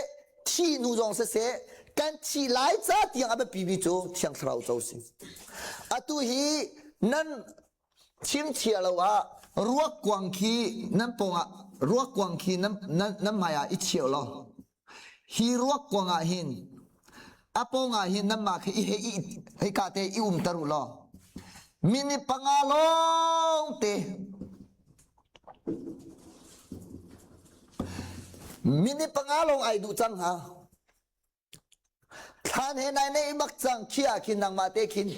S1: thi nu zong siseh, kan thi lai ca tiang a biapi mi cu thiang thlarau co si. Atu hi nan Chimchia lo ah ruakkuang khi nan pawngah ruakkuang khi nan, nan, nan hmai ah i cheu law hi ruakkuang ah hin A pawng ah hin nanmah khi i he i hika te i umter u law minute panga lawng te minute panga lawng ai duh cang hnga. Thlan he nai nei bak cang khi ah khin nangmah te khin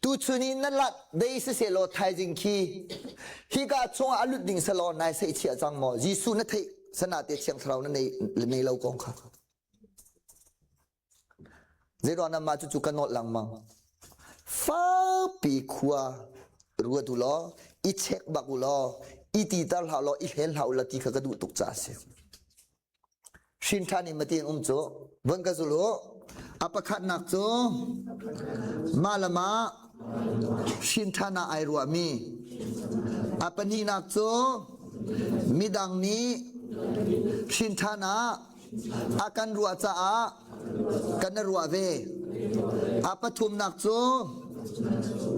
S1: tuchun i na lat dei siseh law thaizing khi hika chungah a lut ding selaw nai seihchiah cang maw Jesuh na theih sana te thiang thlarau na nei nei lo kong kha Zeiruang nan mah cucu ka nawlh lengmang? Fakpi khua ruat u law, i check bak u law, i titer hlah law, i hlen hlah u law ti kha ka duh tuk caah a si. Hrin ṭhan in matin um cu von ka zul u. A pakhatnak cu mah le mah hrin ṭhan ah ai ruahmi. A pahnihnak cu midang nih hrin ṭhan ah a kan ruah caah kan i ruah ve. A pathumnak cu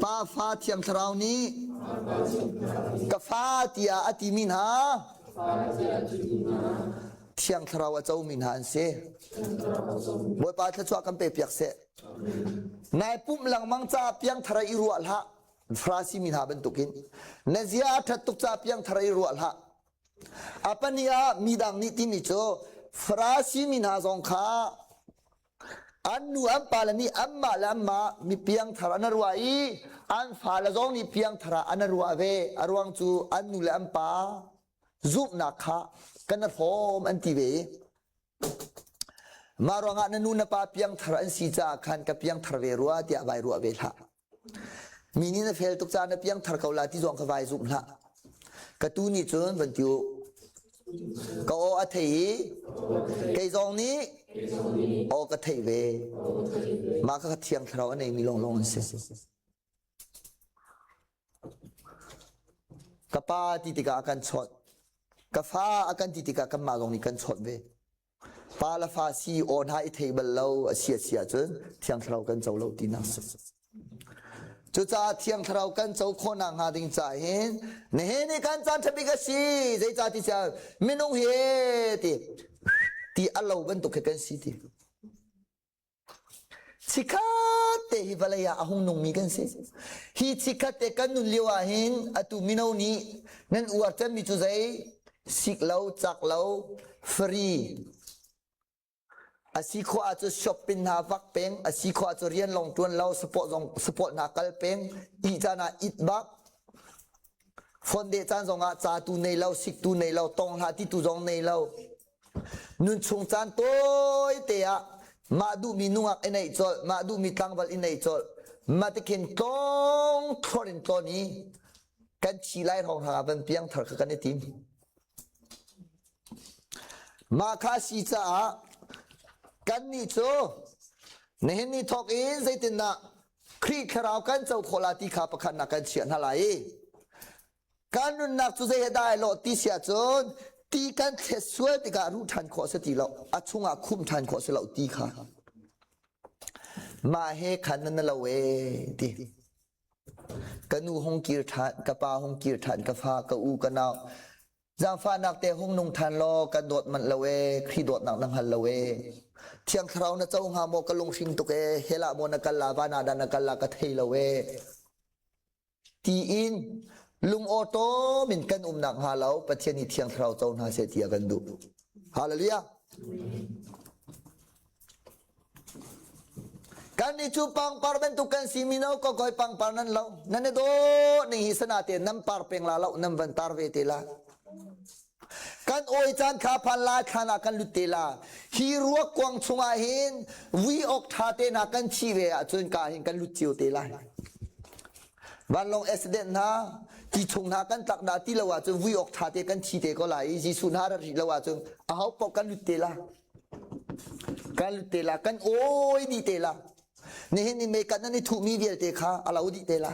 S1: Pa Fa Thiang Thlarau nih ka fa tiah a timi hna Thiang Thlarau a comi hna an si. Bawipa thluachuah kan pe piak seh. Nai pumh lengmang ca piangthar i ruah hlah. Farasi mi hna bantukin na zia a ṭhat tuk ca piangthar i ruah hlah. A pahnih ah midang nih timi cu Farasi mi hna zong kha an nu an pale nih anmah le anmah mi piangthar an ruah i an fale zong nih piangthar ah an ruah ve. A ruang cu an nu le an pa zumhnak kha kan hrawm an ti ve i mah ruangah na nu na pa piangthar an si caah khan ka piangthar ve rua tiah vai ruah ve hlah. Mi nih na fel tuk caah na piangthar ko la ti zong kha vai zum hlah. Ka tu nih cun van ti u. Ka aw a thei i kei zong nih aw ka theih ve. Mah kha thiang thlarau a neimi lawnglawng an si. Ka pa ti tikah a kan chawnh. Ka fa a kan ti tikah kanmah zong nih kan chawnh ve. Pa le fa si aw hna i thei bal lo a si a si ahcun Thiang Thlarau kan co lo tinak si. Cucaah Thiang Thlarau kan co khawhnak hnga ding caah hin nihin ni kan caan ṭha bik a si. Zeicah ti siah minung hi ti ti a lo bantuk khi kan si ti. Chikkhat te hi vawlei ah a hung nungmi kan si. Hi chikkhat te kan nun lio ah hin atu mino nih nan uar cemmi cu zei? Sik lo, cak lo, free. A si khawh ahcun shopping hna vak peng, a si khawh ahcun rian lawng ṭuan lo, support zong support hna kal peng, ih caan ah it bak. Phone deh caan zong ah ca tu nei lo, sik tu nei lo, tong hlah ti tu zong nei lo. Nunchung caan tawite ah mah duhmi nungak i neih colh, mah duhmi tlangval i neih colh, mah tikhin tlawng thlor in tlawn i kan thi lai hrawng ah van piangthar kha kan i tim. Mah kha si caah kannih cu nihin ni thawk in zeitindah Khrih thlarau kan co khawh la ti kha pakhatnak kan chiah hna lai i Kan nunnak cu zei he dah ai lawh ti si ahcun ti kan thlet sual tikah ruh ṭhan khawh si ti lo, a chungah khumh ṭhan khawh si lo ti kha. Mah he khan nan lo ee ti. Ka nu hung kir ṭhan, ka pa hung kir ṭhan, ka fa, ka u, ka nau. Zaangfahnak te hung nung ṭhan law kan dawt manh lo ee, Khrih dawtnak na hngal lo ee. Thiang Thlarau na co hnga maw ka lunghring tuk ee, hell ah maw na kal la, van ah dah na kal la ka thei lo ee. Tiin lungawṭawm in kan um nakhnga lo Pathian nih Thiang Thlarau co hna seh ti a kan duh. Hallelujah. Kan nih cu pangpar bantuk kan si mino ko koi pangpar nan lo nan i dawh ning hi sana te nan par peng la lo nan van tar ve te la Kan awi caan kha phan la thlan ah kan lut te la. Hi ruak kuang chungah hin vui awk ṭha te hna kan thi ve ahcun ka hin kan lut cio te lai. Vanlawng accident hna, ti chung hna kan tlak dah ti lo ahcun vui awk ṭha te kan thi te ko lai i Jesuh hna rat rih lo ahcun aho paoh kan lut te la. Kan lut te la, kan awi dih te la. Nihin ni meikan nan i thuhmi vialte kha a lo dih te la.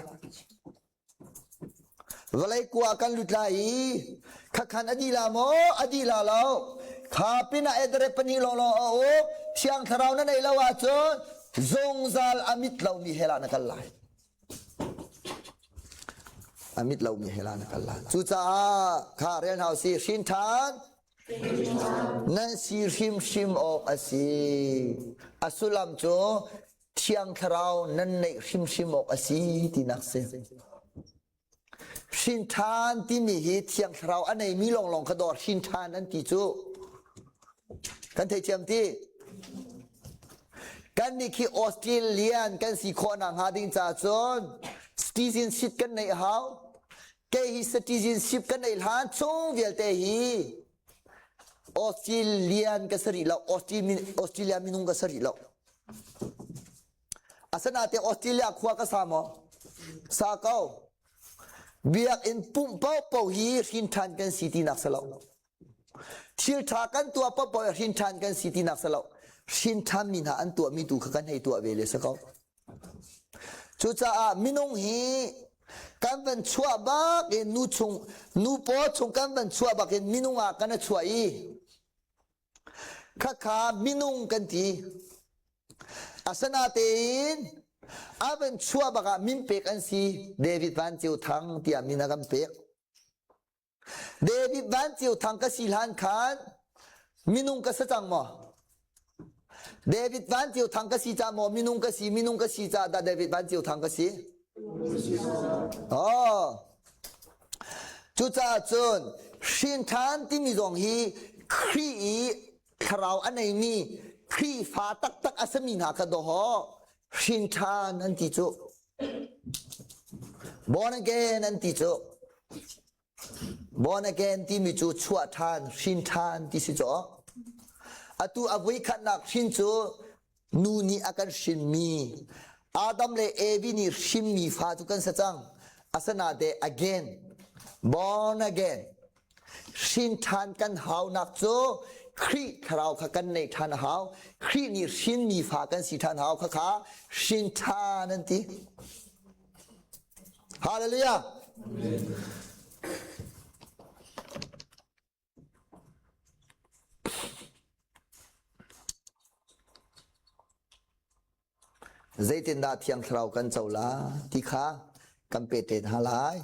S1: Vawlei kua kan lut lai i khakhan a dih la maw a dih la lo kha pinah edre pahnih lawnglawng a um thiang thlarau na neih lo ahcun zungzal a mit lomi hell ah na kal lai a mit lomi hell ah na kal lai cucaah kha rel hna usih hrin ṭhan. Nan si hrimhrim awk a si. A sullam cu Thiang Thlarau nan neih hrimhrim awk a si tinak si. Hrin ṭhan timi hi Thiang Thlarau a neimi lawnglawng kha dawr hrin ṭhan an ti cu. Kan theithiam ti? Kan nih khi Australian kan si khawh nakhnga ding ca cun citizenship kan neih a hau. Kei hi citizenship kan neih hlan chung vialte hi Australian ka si rih lo, Australia minung ka si rih lo. Asinain Australia khua ka sa maw? Sa ko. Biakinn pumh paohpaoh hi hrin ṭhan kan si tinak si lo. Thil ṭha kan tuah paohpaoh hi hrin ṭhan kan si tinak si lo. Hrin ṭhanmi hna an tuahmi tu kha kan hei tuah ve le si ko. Cucaah minung hi kan van chuah bak in nu chung nu paw chung kan van chuah bak in minung ah kan i chuah i Khakha minung kan ti. Asinatein a van chuah bak ah min pek an si David Van Ceu Thang tiah min a kan pek. David Van Ceu Thang ka si hlan khan minung ka si cang maw? David Van Ceu Thang ka si ca maw minung ka si minung ka si ca dah David Van Ceu Thang ka si? Oh. Cucaah cun hrinṭhan timi zong hi Khrih i thlarau a neimi Khrihfa taktak a simi hna kha dawhaw hrinṭhan an ti cu. Born again an ti cu. Born again timi cu chuah ṭhan, hrin ṭhan ti si cu. Atu a voikhatnak hrin cu nu nih a kan hrinmi Adam le Evi nih hrinmi fa cu kan si cang. Asinain again, born again, hrin ṭhan kan haunak cu Khrih thlarau kha kan neih ṭhan a hau. Khrih nih hrinmi fa kan si ṭhan hau kha kha hrin ṭhan an ti. Hallelujah. Zeitindah Thiang Thlarau kan co la ti kha kan pe te hna lai.